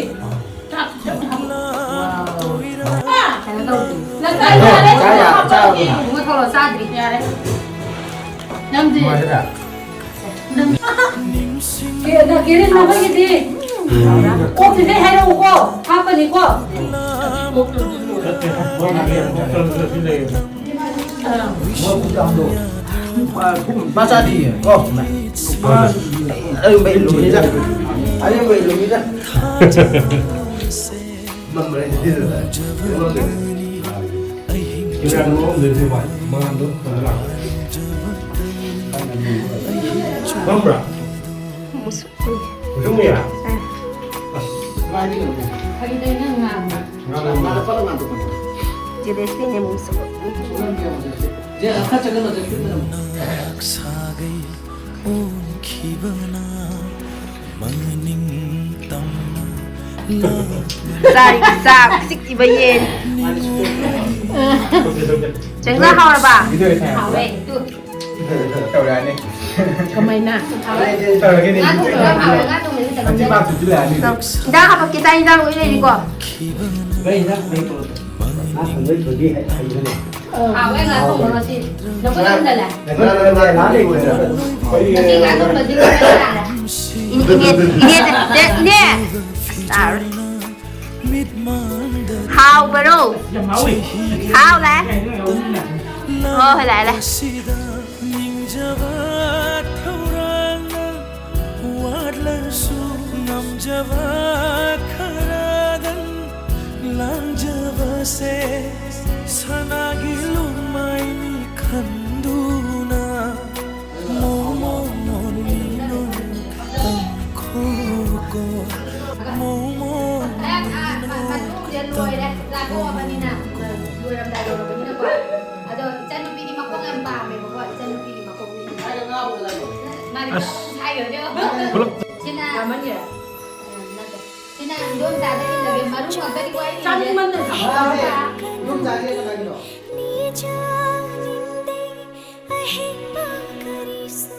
ꯀꯩꯅꯣ ꯇꯧꯗꯦ꯫ ꯂꯪꯀꯥꯏ ꯌꯥꯔꯦ꯫ ꯆꯥ ꯌꯥ-, ꯆꯥ ꯌꯥ-, ꯏꯕꯨꯡꯉꯣ ꯊꯣꯛꯂꯛꯑꯣ, ꯆꯥꯗ꯭ꯔꯤ꯫ ꯌꯥꯔꯦ꯫ ꯅꯪꯗꯤ? ꯅꯨꯡꯉꯥꯏꯔꯦ꯫ ꯀꯦ-, ꯅ-, ꯀꯦꯔꯤꯟ ꯅꯈꯣꯏꯒꯤꯗꯤ? ꯎꯝ꯫ ꯀꯣꯛꯇꯨꯗꯩ ꯍꯥꯏꯔꯛꯎꯀꯣ꯫ ꯍꯥꯞꯄꯅꯤꯀꯣ꯫ ꯅꯠꯇꯦ, ꯃꯣꯏ ꯍꯥꯏꯔꯛꯑꯦ, ꯃꯣꯏ ꯇꯧꯔꯒ ꯁꯤ ꯂꯩꯌꯦ꯫ ꯃꯆꯥꯗꯤ ꯀꯣ꯫ ꯑꯔꯦꯝꯕ ꯏꯜꯂꯨꯃꯤꯗ꯫ ꯑꯔꯦꯝꯕ ꯏꯜꯂꯨꯃꯤꯗ꯫ ꯈꯪꯕ꯭ꯔꯥ? ꯃꯨꯁꯨꯛ ꯃꯨꯏꯌꯦ꯫ ꯑꯁ꯫ ꯖꯦꯂꯦꯁꯇꯤꯅꯦ ꯃꯨꯁꯨꯛ꯫ ꯆꯥꯔꯤꯕ ꯆꯥꯛ, ꯆꯤꯛꯏꯕ ꯌꯦꯟ꯫ ꯆꯦꯡꯖꯥ ꯍꯥꯎꯔꯕ? ꯍꯥꯎꯋꯦ꯫ ꯇꯧꯔꯛꯑꯅꯤ꯫ ꯀꯃꯥꯏꯅ? ꯇꯧꯔꯒꯦꯅꯦ꯫ ꯉꯥ ꯊꯣꯡꯕ ꯌꯥꯝ ꯍꯥꯎꯋꯦ, ꯉꯥ ꯊꯣꯡꯕ ꯌꯥꯝ ꯍꯥꯎꯋꯦ꯫ ꯃꯆꯤꯟ ꯄꯥꯛ ꯊꯨꯖꯤꯜꯂꯛꯑꯅꯤ꯫ ꯏꯟꯖꯥꯡ ꯍꯥꯄꯛꯀꯦ, ꯆꯥꯛ ꯏꯟꯖꯥꯡ ꯂꯣꯏ ꯂꯩꯔꯤꯀꯣ? ꯀꯩ ꯏꯟꯖꯥꯡ ꯊꯣꯡꯉꯤ? ꯉꯥ ꯊꯣꯡꯕꯒꯤ ꯊꯣꯏꯕꯤ ꯍꯩ-, ꯍꯩꯕꯅꯦ꯫ ꯍꯥꯎꯋꯦ ꯉꯥ ꯊꯣꯡꯕ ꯉꯁꯤ꯫ ꯅꯈꯣꯏ ꯌꯨꯝꯗ ꯂꯩ꯫ ꯉꯥ ꯂꯩꯕꯅꯦ꯫ ꯉꯁꯤ ꯉꯥ ꯊꯣꯡꯕꯁꯤ ꯂꯣꯏ ꯆꯥꯔꯦ꯫ ꯏꯅꯦ, ꯏꯅꯦ, ꯏꯅꯦ, ꯏꯅꯦ꯫ ꯆꯥꯔꯣ꯫ ꯍꯥꯎꯕꯔꯣ? ꯍꯥꯎ ꯂꯥꯛꯑꯦ꯫ ꯍꯣ, ꯍꯣꯏ, ꯂꯥꯛꯑꯦ, ꯂꯥꯛꯑꯦ꯫ ꯅꯤꯡꯖꯕ ꯊꯧꯔꯥꯡꯅ ꯋꯥꯠꯂꯁꯨ ꯉꯝꯖꯕ ꯈꯔꯗꯪ ꯂꯥꯡꯖꯕꯁꯦ ꯁꯅꯥꯒꯤ ꯂꯨꯃꯥꯏꯅꯤ ꯈꯟꯗꯨꯅ ꯃꯣꯃꯣ ꯃꯣꯅꯤꯅꯣ ꯇꯪꯈꯣꯀꯣ ꯃꯣꯃꯣ ꯃꯣꯅꯤꯅꯣ ꯇꯪꯈꯣꯀꯣ꯫ ꯑꯗꯣ ꯏꯆꯟꯅꯨꯄꯤꯗꯤ ꯃꯈꯣꯡ ꯌꯥꯝ ꯄꯥꯝꯃꯦꯕꯀꯣ, ꯏꯆꯟꯅꯨꯄꯤꯒꯤ ꯃꯈꯣꯡꯅꯤ꯫ ꯃꯥꯗꯤ ꯑꯁ꯫ ꯄꯨꯂꯞ ꯁꯥꯏꯈ꯭ꯔꯗꯤ꯫ ꯄꯨꯂꯞ꯫ ꯁꯤꯅ ꯌꯥꯝꯃꯟꯒ꯭ꯔꯦ꯫ ꯁꯤꯅ ꯏꯟꯗꯣꯝꯆꯥꯗ ꯏꯜꯂꯒꯦ, ꯃꯔꯨ ꯉꯥꯛꯇꯅꯤ ꯋꯥꯔꯤ ꯏꯜꯂꯤꯁꯦ꯫ ꯆꯥꯅꯤꯡꯃꯟꯗꯅ꯫ ꯏꯟꯗꯣꯝꯆꯥꯁꯦ ꯀꯅꯥꯒꯤꯅꯣ? ꯅꯤꯖꯥꯅꯤꯡꯗꯦ ꯑꯍꯦꯟꯕ ꯀꯔꯤꯁꯨ꯫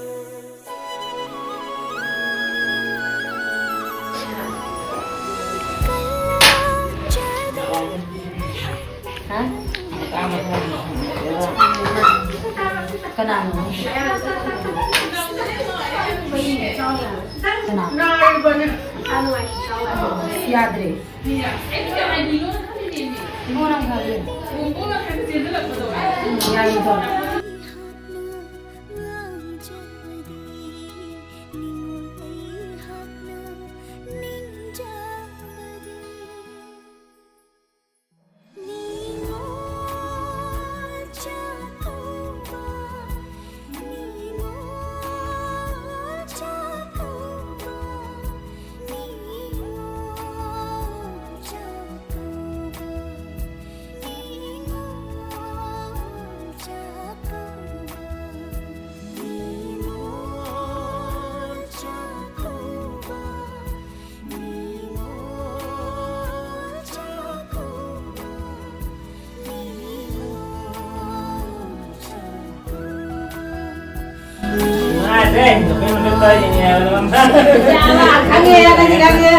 ꯍꯥ? ꯀꯅꯥꯅꯣ? ꯀꯅꯥ? ꯌꯥꯗ꯭ꯔꯦ꯫ ꯏꯕꯨꯡꯉꯣ ꯅꯪ ꯐꯔꯦ꯫ ꯎꯝ, ꯌꯥꯏꯌꯦ, ꯇꯧ꯫ ꯈꯪꯉꯦ, ꯈꯪꯉꯦ, ꯈꯪꯉꯦ꯫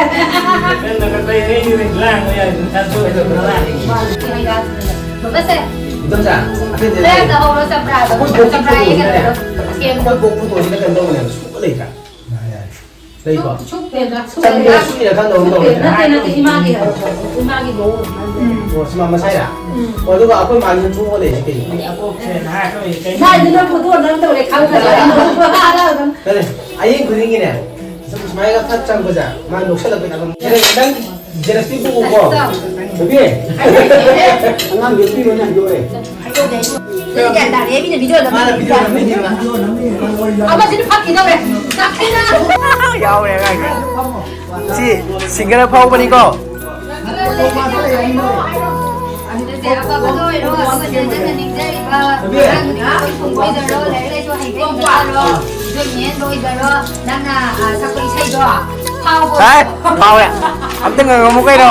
ꯕꯕꯥꯁꯦ꯫ ꯏꯗꯣꯝꯆꯥ, ꯑꯇꯩꯗꯤ ꯂꯩ꯫ ꯂꯩꯔꯛꯇ ꯍꯧꯔꯣ, ꯆꯝꯄ꯭ꯔꯥꯗꯣ꯫ ꯑꯩꯈꯣꯏ ꯕꯣꯛꯀꯤ ꯆꯝꯄ꯭ꯔꯥ ꯐꯣꯇꯣꯁꯤꯅ ꯌꯦꯡꯒꯗ꯭ꯔꯣ? ꯂꯩ꯫ ꯑꯩꯈꯣꯏ ꯕꯣꯛ ꯐꯣꯇꯣꯁꯤꯅ ꯀꯩꯅꯣ ꯇꯧꯕꯅꯦꯕ, ꯁꯨꯛꯄ ꯂꯩꯇ꯭ꯔꯥ? ꯁꯨꯛ-, ꯁꯨꯛꯇꯦꯗ, ꯆꯝꯄ꯭ꯔꯥ ꯁꯨꯛꯇꯦꯗ꯫ ꯁꯨꯛꯏꯔ ꯈꯪꯗꯕ ꯑꯃ ꯇꯧꯔꯦ꯫ ꯅꯠꯇꯦ, ꯅꯠꯇꯦ, ꯏꯃꯥꯒꯤ ꯍꯥꯏꯕ, ꯏꯃꯥꯒꯤ ꯃꯑꯣꯡ ꯑꯗꯨꯃꯥꯏꯅ ꯇꯧꯋꯦ꯫ ꯎꯝ꯫ ꯑꯣ, ꯁꯤ ꯃꯥ ꯃꯁꯥꯏꯔꯥ? ꯎꯝ꯫ ꯑꯣ, ꯑꯗꯨꯒ ꯑꯩꯈꯣꯏ ꯃꯥꯒꯤꯁꯨ ꯊꯣꯛꯑ ꯂꯩꯔꯤꯁꯦ ꯀꯩꯒꯤꯅꯣ? ꯅꯪ ꯑꯗꯨꯅ ꯐꯣꯇꯣ ꯅꯝ ꯇꯧꯔꯦ ꯈꯪꯗ꯭ꯔꯥ? ꯅꯠꯇꯦ, ꯑꯌꯦꯡ ꯈꯨꯗꯤꯡꯒꯤꯅꯦ, ꯁꯨꯝ ꯁꯨꯃꯥꯏꯅ ꯐꯠ ꯆꯪꯕꯁꯦ, ꯃꯥ ꯅꯣꯛꯁꯜꯂꯛꯄ ꯌꯥꯕ꯫ ꯅꯪ ꯖꯦꯂꯁꯇꯤ ꯄꯨꯒꯣꯀꯣ꯫ ꯅꯨꯄꯤ꯫ ꯑꯉꯥꯡ ꯌꯣꯛꯄꯤꯔꯣꯅꯦ, ꯌꯣꯛꯑꯦ꯫ ꯃꯤꯅ ꯒ꯭ꯌꯥꯟ ꯇꯥꯗꯦ, ꯃꯤꯅ ꯚꯤꯗꯤꯑꯣ ꯅꯝꯃꯤ꯫ ꯃꯥꯅ ꯚꯤꯗꯤꯑꯣ ꯅꯝꯃꯤꯅꯦꯕ꯫ ꯑꯃꯁꯤꯅ ꯐꯥꯈꯤꯗꯧꯔꯦ꯫ ꯆꯥꯛꯈꯩꯅ꯫ ꯌꯥꯎꯔꯦ ꯑꯉꯥꯡꯁꯦ꯫ ꯁꯤ ꯁꯤꯡꯒꯔ ꯐꯥꯎꯕꯅꯤꯀꯣ꯫ ꯑꯗꯨꯗꯤ ꯑꯐꯕꯗ ꯑꯣꯏꯔꯣ, ꯑꯃꯗ ꯅꯪꯅ ꯅꯤꯡꯖꯔꯤꯕ ꯑꯉꯥꯡꯗꯨꯒꯤ ꯃꯈꯣꯏ ꯊꯣꯡꯕ ꯑꯣꯏꯖꯔꯣ, ꯂꯥꯏꯔꯤꯛ ꯂꯥꯏꯁꯨ ꯍꯩꯕ ꯍꯩꯇꯕ ꯑꯣꯏꯔꯣ, ꯏꯟꯖꯣꯏꯃꯦꯟ ꯑꯣꯏꯖꯔꯣ, ꯅꯪꯅ, ꯑ, ꯁꯛꯄ ꯏꯁꯩꯗꯣ ꯐꯥꯎꯕ ꯍꯥꯏ, ꯐꯥꯎꯔꯦ꯫ ꯑꯝꯇ ꯉꯪꯉꯝꯃꯨ ꯀꯩꯅꯣ꯫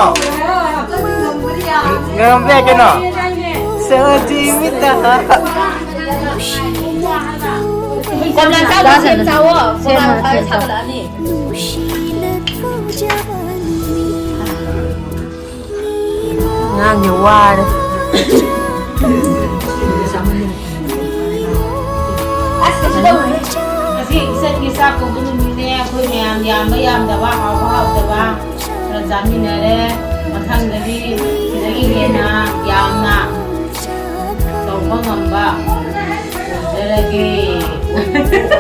ꯉꯪꯉꯝꯕ ꯌꯥꯏ ꯀꯩꯅꯣ꯫ ꯁꯖꯤꯃꯤꯇꯥ꯫ ꯀꯣꯝꯂꯥ ꯆꯥꯗꯣ ꯁꯦꯝ ꯆꯥꯋꯣ꯫ ꯀꯣꯝꯂꯥ ꯁꯦꯝꯃꯣ, ꯁꯦꯝꯃꯣ꯫ ꯁꯥꯒꯠꯂꯛꯑꯅꯤ꯫ ꯑꯉꯥꯡꯁꯦ ꯋꯥꯔꯦ꯫ ꯑꯁ, ꯀꯩꯁꯨ ꯇꯧꯔꯣꯏꯍꯦ꯫ ꯉꯁꯤ ꯏꯆꯟꯒꯤ ꯆꯥꯛ ꯀꯧꯕ ꯅꯨꯃꯤꯠꯅꯦ꯫ ꯑꯩꯈꯣꯏ ꯃꯌꯥꯝ ꯌꯥꯝꯕ ꯌꯥꯝꯗꯕ, ꯍꯥꯎꯕ ꯍꯥꯎꯇꯕ ꯈꯔ ꯆꯥꯃꯤꯟꯅꯔꯦ꯫ ꯃꯊꯪꯗꯗꯤ ꯁꯤꯗꯒꯤ ꯍꯦꯟꯅ ꯌꯥꯝꯅ ꯇꯧꯕ ꯉꯝꯕ ꯑꯣꯏꯖꯔꯒꯦ꯫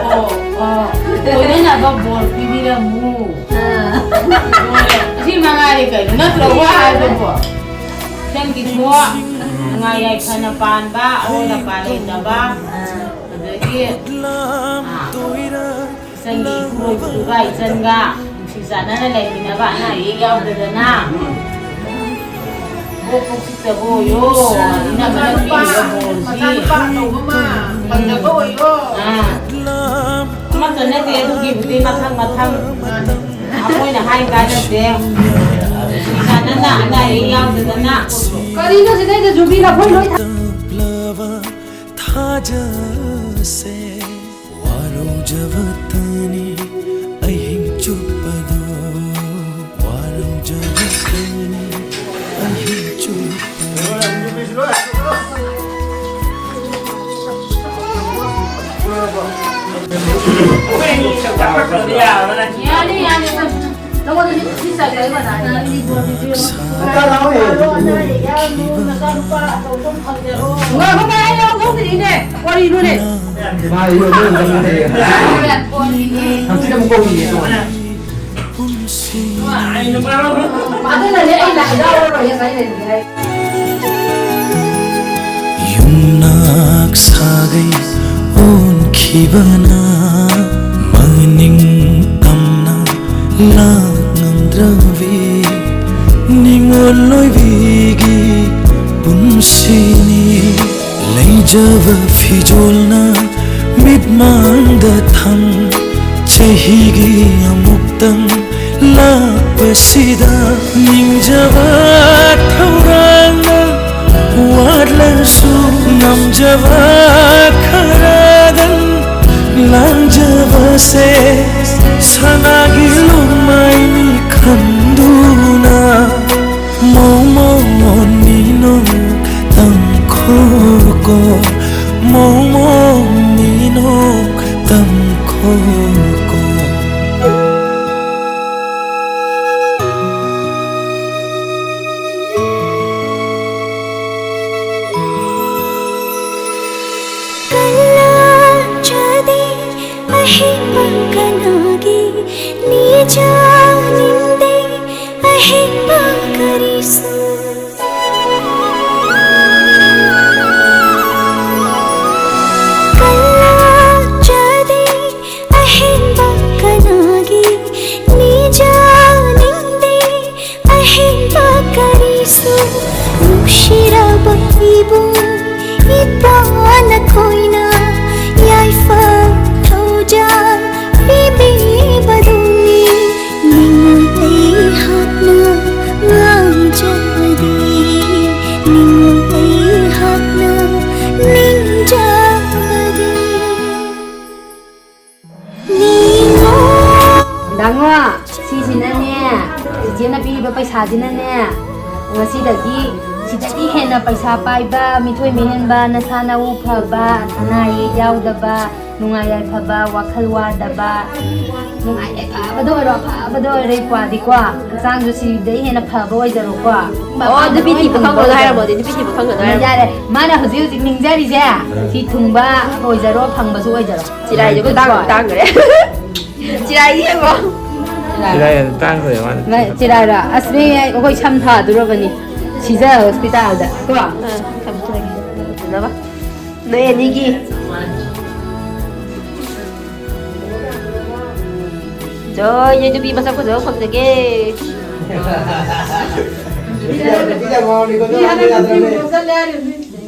ꯑꯣ, ꯑꯣ, ꯑꯣ꯫ ꯂꯣꯏꯅꯅꯕ ꯕꯣꯔ ꯄꯤꯕꯤꯔꯝꯃꯨ꯫ ꯑꯥ꯫ ꯂꯣꯏꯔꯦ꯫ ꯑꯁꯤ ꯃꯉꯥꯏꯔꯦ ꯀꯩꯅꯣ, ꯅꯠꯇ꯭ꯔꯣ ꯋꯥ ꯍꯥꯏꯕꯕꯨ? ꯏꯆꯟꯒꯤꯁꯨ ꯅꯨꯡꯉꯥꯏ ꯌꯥꯏꯐꯅ ꯄꯥꯟꯕ, ꯑꯔꯣꯏ ꯑꯄꯥꯏ ꯂꯩꯇꯕ, ꯑꯗꯒꯤ, ꯑꯥ, ꯏꯆꯟꯒꯤ ꯏꯄꯨꯔꯣꯏꯕꯗꯨꯒ ꯏꯆꯟꯒ ꯅꯨꯡꯁꯤ ꯆꯥꯟꯅꯅ ꯂꯩꯃꯤꯟꯅꯕ, ꯑꯅꯥ ꯑꯌꯦꯛ ꯌꯥꯎꯗꯗꯅ꯫ ꯄꯣꯛ ꯄꯣꯛꯆꯤꯛꯇꯕ ꯑꯣꯏꯌꯣ, ꯏꯅꯝꯃꯅ ꯄꯤꯔꯤꯕ ꯕꯣꯔꯁꯤ꯫ ꯃꯆꯥꯅꯨꯄꯥ ꯑꯆꯧꯕ ꯑꯃ ꯐꯪꯖꯕ ꯑꯣꯏꯌꯣ꯫ ꯑꯥ꯫ ꯑꯃꯠꯇ ꯅꯠꯇꯦ, ꯑꯗꯨꯒꯤꯕꯨꯗꯤ ꯃꯊꯪ ꯃꯊꯪ꯫ ꯑꯩꯈꯣꯏꯅ ꯍꯥꯏ ꯀꯥꯟꯅꯗꯦ꯫ ꯅꯨꯡꯁꯤ ꯆꯥꯟꯅꯅ, ꯑꯅꯥ ꯑꯌꯦꯛ ꯌꯥꯎꯗꯗꯅ꯫ ꯀꯔꯤꯅꯣ ꯁꯤꯗꯩꯗ ꯖꯨꯕꯤ ꯂꯐꯣꯏ ꯂꯣꯏ ꯊꯥ- ꯊꯥꯖꯁꯦ꯫ ꯋꯥꯔꯧ ꯖꯕꯇꯅꯤ ꯑꯍꯤꯡ ꯆꯨꯞꯄꯗꯣ, ꯋꯥꯔꯧꯖꯕꯇꯅꯤ ꯑꯍꯤꯡ ꯆꯨꯞꯄꯗꯣ꯫ ꯌꯥꯅꯤ, ꯌꯥꯅꯤ꯫ ꯅꯉꯣꯟꯗꯗꯤ ꯁꯤ ꯆꯥꯏ ꯂꯩꯕ ꯅꯥꯏ꯫ ꯉꯥꯏꯈꯣ, ꯉꯥꯏꯈꯣ, ꯑꯩ ꯌꯥꯎ ꯊꯣꯛꯇ꯭ꯔꯤꯅꯦ꯫ ꯀꯔꯤꯅꯣꯅꯦ? ꯍꯪꯆꯤꯠ ꯑꯃꯨꯛ ꯀꯧꯈꯤꯒꯦ ꯇꯧꯕꯅꯦ꯫ ꯑꯗꯨꯅꯅꯦ ꯑꯩꯅ ꯌꯥꯎꯔꯔꯣꯏ ꯉꯁꯥꯏ ꯂꯩꯔꯤꯉꯩ꯫ ꯌꯨꯝꯅꯥꯛ ꯁꯥꯒꯩ ꯑꯣꯟꯈꯤꯕꯅ ꯃꯅꯤꯡ ꯇꯝꯅ ꯂꯥꯛ ꯉꯝꯗ꯭ꯔꯕꯤ ꯅꯤꯉꯣꯜ ꯑꯣꯏꯕꯤꯒꯤ ꯄꯨꯟꯁꯤꯅꯤ꯫ ꯂꯩꯖꯕ ꯐꯤꯖꯣꯜꯅ ꯃꯤꯠꯃꯥꯡꯗ ꯊꯝ ꯆꯍꯤꯒꯤ ꯑꯃꯨꯛꯇꯪ ꯂꯥꯛꯄꯁꯤꯗ ꯅꯤꯡꯖꯕ ꯊꯧꯔꯥꯡꯅ ꯋꯥꯠꯂꯁꯨ ꯉꯝꯖꯕ ꯈꯔꯗꯪ ꯂꯥꯡꯖꯕꯁꯦ ꯁꯅꯥꯒꯤ ꯂꯨꯃꯥꯏꯅꯤ ꯈꯟꯗꯨꯅ ꯃꯣꯃꯣ ꯅꯤꯅꯣ ꯇꯝꯈꯣꯀꯣ ꯃꯣꯃꯣ ꯅꯤꯅꯣ ꯇꯝꯈꯣꯀꯣ꯫ ꯀꯜꯂꯥꯛꯆꯗꯦ ꯑꯍꯦꯟꯕ ꯀꯅꯥꯒꯤ ꯅꯤꯖꯅꯤꯡꯗꯦ ꯑꯍꯦꯟꯕ ꯀꯔꯤꯁꯨ꯫ ꯀꯜꯂꯥꯛꯆꯗꯦ ꯑꯍꯦꯟꯕ ꯀꯅꯥꯒꯤ ꯅꯤꯖꯅꯤꯡꯗꯦ ꯑꯍꯦꯟꯕ ꯀꯔꯤꯁꯨ꯫ ꯅꯨꯡꯁꯤꯔꯕ ꯏꯕꯨꯡ ꯏꯄ꯭ꯋꯥ ꯅꯈꯣꯏꯅ ꯌꯥꯏꯐ ꯊꯧꯖꯥꯜ ꯄꯤꯕꯤꯕꯗꯨꯅꯤ꯫ ꯅꯤꯡꯉꯣꯜ ꯑꯩꯍꯥꯛꯅ ꯉꯥꯡꯖꯕꯗꯤ, ꯅꯤꯡꯉꯣꯜ ꯑꯩꯍꯥꯛꯅ ꯅꯤꯡꯖꯕꯗꯤ꯫ ꯁꯤꯁꯤꯅꯅꯦ, ꯏꯆꯦꯅ ꯄꯤꯔꯤꯕ ꯄꯩꯁꯥꯁꯤꯅꯅꯦ, ꯉꯁꯤꯗꯒꯤ ꯁꯤꯗꯒꯤ ꯍꯦꯟꯅ ꯄꯩꯁꯥ ꯄꯥꯏꯕ, ꯃꯤꯊꯣꯏ ꯃꯤꯍꯦꯟꯕ, ꯅꯁꯥ ꯅꯎ ꯐꯕ, ꯑꯅꯥ ꯑꯌꯦꯛ ꯌꯥꯎꯗꯕ, ꯅꯨꯡꯉꯥꯏ ꯌꯥꯏꯐꯕ, ꯋꯥꯈꯜ ꯋꯥꯗꯕ, ꯅꯨꯡꯉꯥꯏ ꯌꯥꯏꯐꯕꯗ ꯑꯣꯏꯔꯣ, ꯑꯐꯕꯗ ꯑꯣꯏꯔꯣ, ꯏꯄ꯭ꯋꯥꯗꯤꯀꯣ꯫ ꯍꯛꯆꯥꯡꯁꯨ ꯁꯤꯗꯩ ꯍꯦꯟꯅ ꯐꯕ ꯑꯣꯏꯖꯔꯣꯀꯣ꯫ ꯃꯄꯥꯟꯗ ꯅꯨꯄꯤ ꯂꯣꯏ ꯊꯤꯕ ꯈꯪꯒꯅꯨ ꯊꯨꯡꯕ ꯍꯥꯏꯔꯝꯃꯣ, ꯑꯗꯨꯗꯤ ꯅꯨꯄꯤ ꯊꯤꯕ ꯈꯪꯒꯅꯨ ꯍꯥꯏꯔꯝꯃꯣ꯫ ꯌꯥꯔꯦ, ꯃꯥꯅ ꯍꯧꯖꯤꯛ ꯍꯧꯖꯤꯛ ꯅꯤꯡꯖꯔꯤꯁꯦ ꯁꯤ ꯊꯨꯡꯕ ꯑꯣꯏꯖꯔꯣ, ꯐꯪꯕꯁꯨ ꯑꯣꯏꯖꯔꯣ꯫ ꯆꯤꯔꯥꯏꯁꯦ ꯈꯨꯇꯥꯡ ꯑꯃ ꯇꯥꯡꯈ꯭ꯔꯦ꯫ ꯆꯤꯔꯥꯏꯁꯦ ꯌꯦꯡꯉꯣ꯫ ꯆꯤꯔꯥꯏ ꯌꯥꯝ ꯇꯥꯡꯈ꯭ꯔꯦ ꯃꯥꯅ꯫ ꯅ-, ꯆꯤꯔꯥꯏꯔꯣ? ꯑꯁ, ꯃꯤ ꯑꯩꯈꯣꯏ ꯁꯝ ꯊꯥꯗꯣꯔꯕꯅꯤ ꯁꯤꯖ ꯍꯣꯁꯄꯤꯇꯥꯜꯗ ꯀꯣ꯫ ꯑ, ꯊꯝꯃꯨ, ꯊꯝꯃꯨ꯫ ꯐꯖꯅꯕ꯫ ꯅꯣꯏ ꯑꯅꯤꯒꯤ꯫ ꯖꯣꯏ, ꯅꯣꯏ ꯅꯨꯄꯤ ꯃꯁꯛ ꯐꯖꯕ ꯐꯪꯖꯒꯦ꯫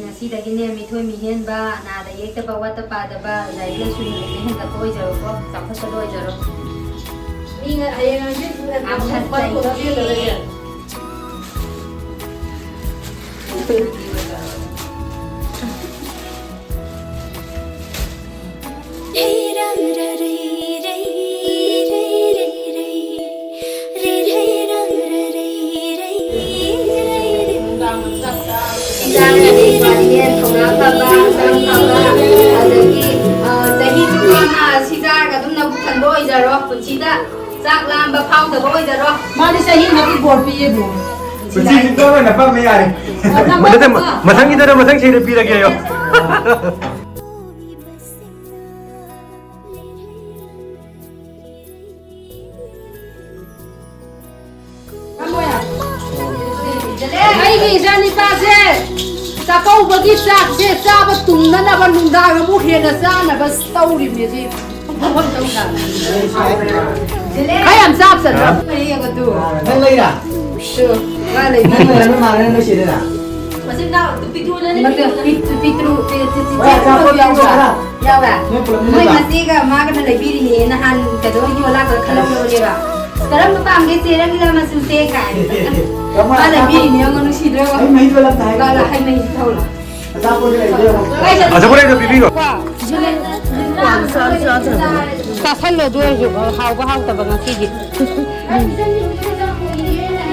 ꯉꯁꯤꯗꯒꯤꯅꯦ ꯃꯤꯊꯣꯏ ꯃꯤꯍꯦꯟꯕ, ꯅꯥꯗ ꯌꯦꯛꯇꯕ, ꯋꯥꯠꯇ ꯄꯥꯗꯕ, ꯂꯥꯏꯔꯤꯛ ꯂꯥꯏꯁꯨ ꯅꯨꯃꯤꯠꯇ ꯍꯦꯟꯒꯠꯄ ꯑꯣꯏꯖꯔꯣꯀꯣ, ꯆꯥꯎꯈꯠꯄꯗ ꯑꯣꯏꯖꯔꯣ꯫ ꯃꯤꯅ ꯍꯌꯦꯡ ꯍꯪꯆꯤꯠ ꯌꯥꯝ ꯐꯖꯩꯌꯦ꯫ ꯏꯟꯖꯥꯡ ꯅꯥꯄꯤ ꯄꯥꯔꯤꯉꯩ ꯊꯧꯅꯥ ꯐꯕ, ꯍꯛꯆꯥꯡ ꯐꯕ, ꯑꯗꯒꯤ, ꯑ, ꯆꯍꯤ ꯆꯨꯞꯄ ꯑꯃ ꯁꯤ ꯆꯥꯔꯒ ꯑꯗꯨꯝ ꯅꯕꯨꯛ ꯊꯟꯕ ꯑꯣꯏꯖꯔꯣ꯫ ꯄꯨꯟꯁꯤꯗ ꯆꯥꯛ ꯂꯥꯝꯕ ꯐꯥꯎꯗꯕ ꯑꯣꯏꯖꯔꯣ꯫ ꯃꯥꯗꯤ ꯆꯍꯤ ꯑꯃꯒꯤ ꯕꯣꯔ ꯄꯤꯌꯦ, ꯕꯣꯔ꯫ ꯄꯨꯟꯁꯤ ꯆꯨꯞꯄ ꯑꯃ ꯅꯄꯥꯝꯕ ꯌꯥꯔꯦ꯫ ꯃꯊꯪ, ꯃꯊꯪꯒꯤꯗꯨꯅ ꯃꯊꯪ ꯆꯍꯤꯗ ꯄꯤꯔꯒꯦ ꯍꯥꯏꯌꯣ꯫ ꯑꯩꯒꯤ ꯏꯆꯥꯅꯤꯄꯥꯁꯦ ꯆꯥꯛꯀꯧꯕꯒꯤ ꯆꯥꯛꯁꯦ ꯆꯥꯕ ꯇꯨꯝꯅꯅꯕ ꯅꯨꯡꯗꯥꯡ ꯑꯃꯨꯛ ꯍꯦꯟꯅ ꯆꯥꯅꯕ ꯇꯧꯔꯤꯕꯅꯦ ꯁꯤ꯫ ꯈꯔ ꯌꯥꯝ ꯆꯥꯞꯁꯠꯂꯣ꯫ ꯅꯪ ꯂꯩꯔꯥ? ꯇꯨ, ꯃꯥ ꯂꯩ꯫ ꯅꯪ ꯂꯩꯔꯥ? ꯅꯣꯏ ꯃꯥ ꯂꯩꯔꯥ? ꯅꯣꯏ ꯆꯦ ꯂꯩꯔꯥ? ꯃꯆꯤꯟ ꯃꯅꯥꯎ ꯄꯤꯛꯇ꯭ꯔꯨ ꯄꯤꯛꯇ꯭ꯔꯨ ꯄꯤꯛꯇ꯭ꯔꯨ ꯍꯣꯏ, ꯑꯆꯥꯄꯣꯠ ꯌꯥꯎꯕ꯭ꯔꯥ? ꯌꯥꯎꯋꯦ꯫ ꯅꯣꯏ ꯄꯨꯂꯞ ꯃꯣꯏ ꯂꯩꯕ꯭ꯔꯥ? ꯃꯆꯦꯒ ꯃꯥꯒꯅ ꯂꯩꯕꯤꯔꯤꯅꯦ꯫ ꯅꯍꯥꯟ ꯀꯩꯅꯣ ꯌꯣꯜꯂꯥꯛꯄꯗ ꯈꯜꯍꯧꯔꯕꯅꯦꯕ꯫ "ꯀꯔꯝꯕ ꯄꯥꯝꯒꯦ ꯆꯦ ꯔꯪꯒꯤꯂꯥ ꯃꯆꯨꯁꯦ?" ꯀꯥꯏꯅ꯫ ꯀꯃꯥꯏ-, ꯃꯥ ꯂꯩꯕꯤꯔꯤꯅꯦ, ꯌꯦꯡꯉꯣ, ꯅꯨꯡꯁꯤꯗ꯭ꯔꯣ? ꯍꯩ ꯃꯍꯤ ꯂꯣꯜꯂꯝꯗꯥꯏ꯫ ꯂꯥ, ꯂꯥ, ꯍꯩ ꯃꯍꯤ ꯊꯛꯎ ꯂꯥ꯫ ꯑꯆꯥꯄꯣꯠ ꯂꯩꯗꯣ ꯄꯤꯕꯤꯔꯣ꯫ ꯆꯥꯁꯜꯂꯣ ꯑꯗꯨ ꯑꯣꯏꯔꯁꯨ ꯍꯥꯎꯕ ꯍꯥꯎꯇꯕ ꯉꯁꯤꯗꯤ꯫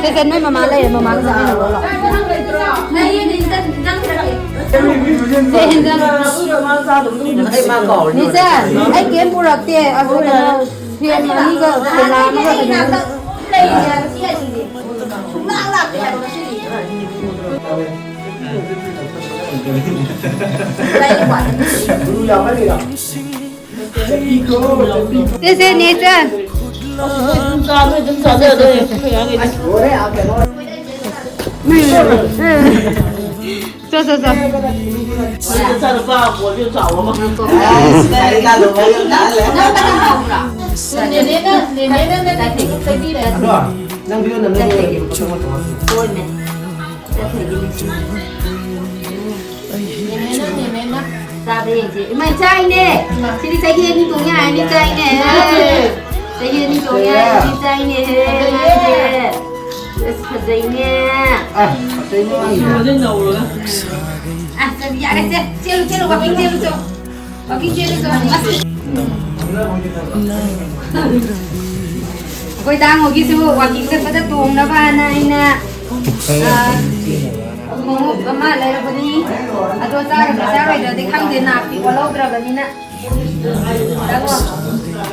ꯁꯦ, ꯁꯦ, ꯅꯣꯏ ꯃꯃꯥ ꯂꯩꯔꯦ, ꯃꯃꯥꯒ ꯆꯠꯃꯤꯟꯅꯔꯣ ꯂꯥꯛꯑꯣ꯫ ꯁꯦ, ꯏꯟꯖꯥꯡ꯫ ꯅꯤꯁꯥ, ꯑꯩ ꯀꯩꯝ ꯄꯨꯔꯛꯇꯦ꯫ ꯑꯗꯨ ꯀꯩꯅꯣ, ꯐꯦꯟ ꯑꯅꯤꯒ ꯈꯣꯂꯥ ꯑꯃꯒ ꯀꯩꯅꯣ꯫ ꯁꯦ, ꯁꯦ, ꯅꯦ ꯏꯆꯟ꯫ ꯆꯣ, ꯆꯣ, ꯆꯣ꯫ ꯅꯦꯅꯦꯅ, ꯅꯦꯅꯦꯅ ꯅꯪꯒꯤ ꯂꯩꯕꯤꯔꯦ꯫ ꯅꯪ ꯄꯤꯔꯣ, ꯅꯪ ꯂꯩꯕꯤꯔꯦ꯫ ꯆꯥꯕ ꯌꯦꯡꯁꯦ꯫ ꯏꯃꯥ, ꯏꯆꯥ ꯏꯅꯦ꯫ ꯁꯤꯗꯤ ꯆꯍꯤ ꯑꯅꯤ ꯇꯣꯡ ꯌꯥꯔꯅꯤ, ꯏꯆꯥ ꯏꯅꯦ꯫ ꯆꯍꯤ ꯑꯅꯤ ꯇꯣꯡ ꯌꯥꯔꯅꯤ, ꯏꯆꯥ ꯏꯅꯦ꯫ ꯑꯁ, ꯐꯖꯩꯅꯦ꯫ ꯑꯁ, ꯌꯥꯔꯦ, ꯆꯦ-, ꯆꯦꯜꯂꯨ, ꯆꯦꯜꯂꯨ, ꯋꯥꯀꯤꯡ ꯆꯦꯜꯂꯨ ꯆꯣ꯫ ꯋꯥꯀꯤꯡ ꯆꯦꯜꯂꯨ ꯆꯣ꯫ ꯑꯁ꯫ ꯑꯩꯈꯣꯏ ꯗꯥ ꯉꯣꯒꯤꯁꯨ ꯋꯥꯀꯤꯡ ꯆꯠꯄꯗ ꯇꯣꯡꯅꯕꯅ ꯑꯩꯅ, ꯑ, ꯈꯣꯡꯎꯞ ꯑꯃ ꯂꯩꯔꯛꯄꯅꯤ꯫ ꯑꯗꯣ ꯆꯥꯒꯗ꯭ꯔꯥ ꯆꯥꯔꯣꯏꯗ꯭ꯔꯗꯤ ꯈꯪꯗꯦ, ꯅꯥꯞꯇꯤ ꯑꯣꯜꯍꯧꯗ꯭ꯔꯕꯅꯤꯅ꯫ ꯗꯥ ꯉꯣ,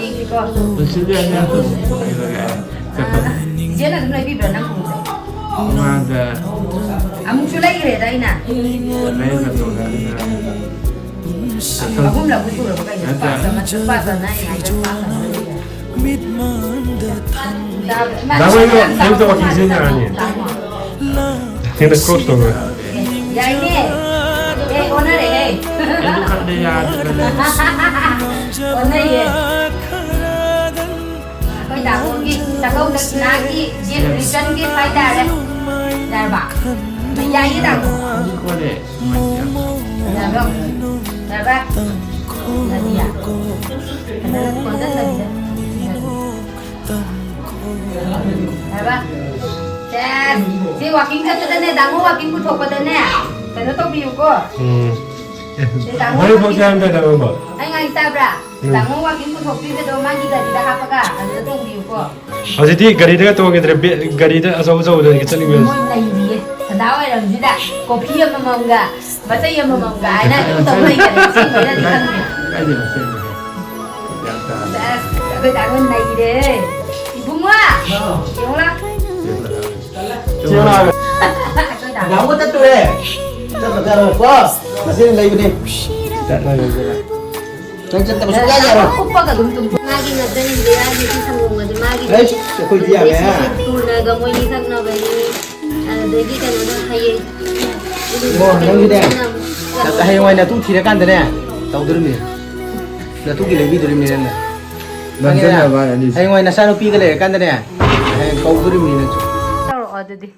ꯌꯦꯡꯁꯤꯀꯣ꯫ ꯄꯨꯟꯁꯤꯒꯤ ꯑꯅꯤꯔꯛ ꯁꯨꯔꯦ꯫ ꯑ, ꯏꯆꯦꯅ ꯑꯗꯨꯝ ꯂꯩꯕꯤꯕ꯭ꯔꯥ ꯅꯪ ꯈꯣꯡꯎꯞꯁꯦ? ꯃꯃꯥꯡꯗ ꯑꯃꯨꯛꯁꯨ ꯂꯩꯈ꯭ꯔꯦꯗ ꯑꯩꯅ꯫ ꯂꯩꯔꯒ ꯇꯣꯡꯅꯕꯅꯤꯅ꯫ ꯑꯍꯨꯝꯂꯛꯄꯨ ꯁꯨꯔꯕ ꯀꯩꯅꯣ? ꯅꯠꯇꯦ꯫ ꯄꯥꯁ ꯑꯃ, ꯄꯥꯁ ꯑꯃ ꯑꯩ ꯍꯥꯏꯗꯣ ꯄꯥꯁ ꯑꯃ ꯂꯩꯔꯦ꯫ ꯗꯥ ꯍꯣꯏꯗꯣ ꯑꯌꯨꯛꯇ ꯋꯥꯀꯤꯡ ꯆꯦꯟ ꯌꯥꯔꯅꯤ꯫ ꯍꯦꯟꯅ ꯀ꯭ꯔꯣꯁ ꯇꯧꯔꯣꯏ꯫ ꯌꯥꯏꯅꯦ꯫ ꯑꯦ, ꯑꯣꯟꯅꯔꯦꯍꯦ꯫ ꯑꯩꯁꯨ ꯈꯔꯗꯤ ꯌꯥꯗ꯭ꯔꯦ꯫ ꯑꯣꯟꯅꯩꯌꯦ꯫ ꯑꯩꯈꯣꯏ ꯗꯥꯕꯣꯒꯤ ꯆꯥꯛꯀꯧ ꯗꯈꯤꯅꯥꯒꯤ ꯖꯦꯟ ꯔꯤꯇꯟ ꯒꯤꯐ ꯍꯥꯏꯇꯥꯔꯦ꯫ ꯌꯥꯔꯕ? ꯌꯥꯏꯌꯦ, ꯗꯥꯕꯣ꯫ ꯍꯧꯖꯤꯛ ꯑꯣꯏꯔꯦ꯫ ꯌꯥꯔꯕ? ꯌꯥꯔꯕ? ꯌꯥꯗꯤꯌꯦ? ꯐꯖꯅ ꯀꯣꯟꯁꯤꯟꯗꯕꯤꯗ꯫ ꯌꯥꯔꯕ? ꯁꯤ ꯋꯥꯀꯤꯡ ꯆꯠꯄꯗꯅꯦ, ꯇꯥꯃꯣ ꯋꯥꯀꯤꯡ ꯄꯨꯊꯣꯛꯄꯗꯅꯦ, ꯀꯩꯅꯣ ꯇꯧꯕꯤꯌꯨꯀꯣ꯫ ꯎꯝ꯫ ꯁꯤ ꯇꯥꯃꯣ ꯍꯣꯔꯦꯟ ꯊꯣꯛꯁꯦ ꯍꯥꯏꯕꯗ ꯇꯥꯃꯣ꯫ ꯑꯩ ꯉꯥꯏ ꯇꯥꯕ꯭ꯔꯥ? ꯎꯝ꯫ ꯇꯥꯃꯣ ꯋꯥꯀꯤꯡ ꯄꯨꯊꯣꯛꯄꯤꯕꯗꯣ ꯃꯥꯒꯤ ꯒꯥꯔꯤꯗ ꯍꯥꯞꯄꯒ ꯑꯗꯨꯗ ꯇꯣꯡꯕꯤꯌꯨꯀꯣ꯫ ꯍꯧꯖꯤꯛꯇꯤ ꯒꯥꯔꯤꯗꯒ ꯇꯣꯡꯈꯤꯗ꯭ꯔꯦ, ꯕꯦ-, ꯒꯥꯔꯤꯗ ꯑꯆꯧ ꯑꯆꯧꯕꯗꯒꯤ ꯆꯠꯅꯤꯡꯕ꯫ ꯃꯣꯏ ꯅꯩꯔꯤꯌꯦ꯫ ꯁꯟꯗꯥ ꯋꯥꯏꯔꯝꯁꯤꯗ ꯀꯣꯐꯤ ꯑꯃꯃꯝꯒ ꯃꯆꯩ ꯑꯃꯃꯝꯒ ꯍꯥꯏꯅ ꯑꯗꯨꯝ ꯇꯧ ꯂꯩꯈꯔꯦ꯫ ꯑꯁꯦꯡꯕꯩꯔꯗꯤ ꯈꯪꯗꯦ꯫ ꯀꯥꯏꯗꯩ ꯃꯆꯩꯅꯣꯍꯦ? ꯒ꯭ꯌꯥꯟ ꯇꯥꯗꯦ꯫ ꯑꯁ, ꯑꯩꯈꯣꯏ ꯗꯥ ꯍꯣꯏ ꯅꯩꯔꯦ꯫ ꯏꯕꯨꯡꯉꯣ! ꯍꯥꯎ꯫ ꯌꯦꯡꯉꯨꯂꯥ꯫ ꯆꯦꯡꯂꯥꯒ꯫ ꯑꯩꯈꯣꯏ ꯗꯥ꯫ ꯗꯥꯃꯣ ꯆꯠꯇꯣꯔꯦ꯫ ꯆꯠꯄ ꯆꯠꯂꯣ꯫ ꯀꯣ? ꯉꯁꯤꯅ ꯂꯩꯕꯅꯦ꯫ ꯆꯠꯂꯣꯏ, ꯂꯩꯕ꯫ ꯅꯪ ꯆꯠꯇꯕ ꯁꯨꯡꯌꯥ ꯌꯥꯔꯣꯏ꯫ ꯀꯨꯞꯄꯒ ꯑꯗꯨꯝ ꯇꯨꯝ꯫ ꯃꯥꯒꯤ ꯉꯥꯛꯇꯅꯤ ꯕꯦꯔꯥꯒꯤ ꯁꯤ ꯁꯪꯒꯣꯝꯒꯁꯦ ꯃꯥꯒꯤ꯫ ꯑꯩꯁ, ꯑꯩꯈꯣꯏꯗꯤ ꯌꯥꯝꯃꯦ꯫ ꯑꯗꯩ ꯁꯤꯁꯦ ꯇꯨꯔꯅꯒ ꯃꯣꯏꯅꯤ ꯊꯛꯅꯕꯅꯤ꯫ ꯑꯗꯒꯤ ꯀꯩꯅꯣꯗ ꯍꯌꯦꯡ ꯏꯃꯣ, ꯅꯪꯒꯤꯅꯦ꯫ ꯍꯌꯦꯡꯋꯥꯏ ꯅꯇꯨ ꯊꯤꯔꯀꯥꯟꯗꯅꯦ, ꯇꯧꯗꯣꯔꯤꯃꯤ꯫ ꯅꯇꯨꯒꯤ ꯂꯩꯕꯤꯗꯣꯔꯤꯃꯤ ꯅꯪꯅ꯫ ꯅꯪ ꯈꯪꯉꯦꯗꯅ? ꯆꯠꯅꯕ ꯑꯅꯤꯁꯦ꯫ ꯍꯌꯦꯡꯋꯥꯏ ꯅꯆꯥꯅꯨꯄꯤꯒ ꯂꯩꯔꯀꯥꯟꯗꯅꯦ, ꯍꯌꯦꯡ ꯀꯧꯗꯣꯔꯤꯃꯤ ꯅꯪꯁꯨ꯫ ꯇꯧꯔꯛꯑꯣ ꯑꯗꯨꯗꯤ꯫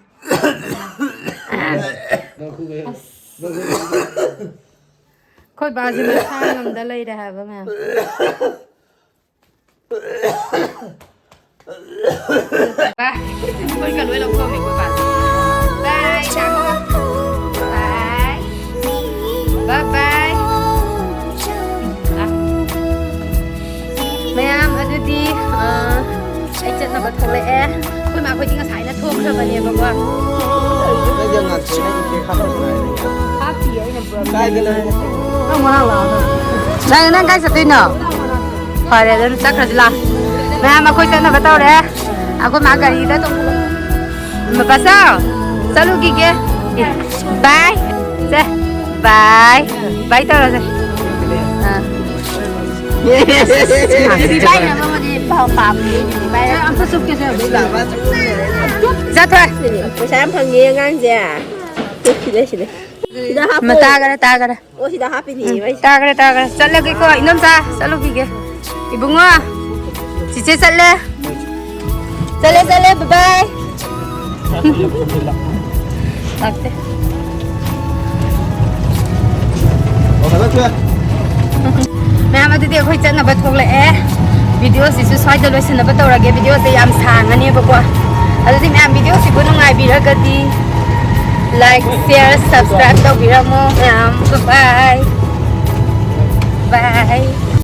ꯑꯩꯈꯣꯏ ꯕꯥꯁꯤ ꯃꯁꯥ ꯉꯝꯗ ꯂꯩꯔꯦ ꯍꯥꯏꯕ ꯃꯌꯥꯝ꯫ ꯕꯥꯏ, ꯐꯨꯔꯤꯠꯀ ꯂꯣꯏ ꯂꯧꯊꯣꯛꯑꯝꯃꯦ ꯑꯩꯈꯣꯏ ꯕꯥꯁꯦ꯫ ꯕꯥꯏ, ꯇꯥꯃꯣ꯫ ꯕꯥꯏ꯫ ꯕꯥꯏ ꯕꯥꯏ꯫ ꯑ꯫ ꯃꯌꯥꯝ, ꯑꯗꯨꯗꯤ, ꯑ, ꯑꯩ ꯆꯠꯅꯕ ꯊꯣꯛꯂꯛꯑꯦ꯫ ꯑꯩꯈꯣꯏ ꯃꯥꯈꯣꯏꯗꯤ ꯉꯁꯥꯏꯅ ꯊꯣꯛꯈ꯭ꯔꯕꯅꯦꯕꯀꯣ꯫ ꯅꯪꯁꯦ ꯉꯥꯛꯇ ꯅꯪꯒꯤ ꯀꯦꯛ ꯍꯥꯞꯄꯁꯨ ꯉꯥꯏꯔꯦ꯫ ꯍꯥꯞꯇꯤꯌꯦ, ꯑꯩꯅ ꯄꯨꯔꯛꯄꯅꯦ꯫ ꯀꯥꯏꯗ ꯂꯩ? ꯅꯪ ꯉꯔꯥꯡ ꯂꯥꯛꯑꯒ꯫ ꯅꯪ, ꯅꯪ ꯀꯥꯏ ꯆꯠꯇꯣꯏꯅꯣ? ꯐꯔꯦ, ꯑꯗꯨꯝ ꯆꯠꯈ꯭ꯔꯁꯤ ꯂꯥꯛꯑꯣ꯫ ꯃꯌꯥꯝ, ꯑꯩꯈꯣꯏ ꯆꯠꯅꯕ ꯇꯧꯔꯦ꯫ ꯑꯩꯈꯣꯏ ꯃꯥ ꯒꯥꯔꯤꯗ ꯇꯣꯡ-, ꯃꯄꯥꯆꯧ, ꯆꯠꯂꯨꯈꯤꯒꯦ꯫ ꯑꯦ, ꯕꯥꯏ꯫ ꯁꯦ, ꯕꯥꯏ꯫ ꯕꯥꯏ ꯇꯧꯔꯁꯦ꯫ ꯑꯥ꯫ ꯕꯤꯕꯥꯏꯅ ꯑꯃꯗꯤ ꯄꯥꯝꯃꯤ꯫ ꯕꯤꯕꯥꯏꯅ ꯑꯝꯇ ꯆꯨꯞꯀꯦꯁꯦ꯫ ꯆꯠꯊꯣꯏ꯫ ꯄꯩꯁꯥ ꯌꯥꯝ ꯐꯪꯉꯦ ꯑꯉꯥꯡꯁꯦ꯫ ꯁꯤꯗ, ꯁꯤꯗ꯫ ꯁꯤꯗ ꯍꯥꯞꯄꯣ꯫ ꯇꯥꯈꯔꯦ, ꯇꯥꯈꯔꯦ꯫ ꯑꯣ, ꯁꯤꯗ ꯍꯥꯞꯄꯤꯅꯦ, ꯎꯝ, ꯏꯕꯥꯏ꯫ ꯇꯥꯈ꯭ꯔꯦ, ꯇꯥꯈ꯭ꯔꯦ꯫ ꯆꯠꯂꯒꯦꯀꯣ, ꯏꯅꯝꯆꯥ, ꯆꯠꯂꯨꯈꯤꯒꯦ꯫ ꯏꯕꯨꯡꯉꯣ, ꯆꯤꯆꯦ ꯆꯠꯂꯦ꯫ ꯆꯠꯂꯦ, ꯆꯠꯂꯦ, bye bye꯫ ꯂꯥꯛꯇꯦ꯫ ꯃꯌꯥꯝ, ꯑꯗꯨꯗꯤ ꯑꯩꯈꯣꯏ ꯆꯠꯅꯕ ꯊꯣꯛꯂꯛꯑꯦ꯫ Video ꯁꯤꯁꯨ ꯁ꯭ꯋꯥꯏꯗ ꯂꯣꯏꯁꯤꯟꯅꯕ ꯇꯧꯔꯒꯦ꯫ Video ꯁꯦ ꯌꯥꯝ ꯁꯥꯡꯉꯅꯦꯕꯀꯣ꯫ ꯑꯗꯨꯗꯤ ꯃꯌꯥꯝ video ꯁꯤꯕꯨ ꯅꯨꯡꯉꯥꯏꯕꯤꯔꯒꯗꯤ like, share, subscribe ꯇꯧꯕꯤꯔꯝꯃꯣ ꯃꯌꯥꯝ. Bye bye. Bye.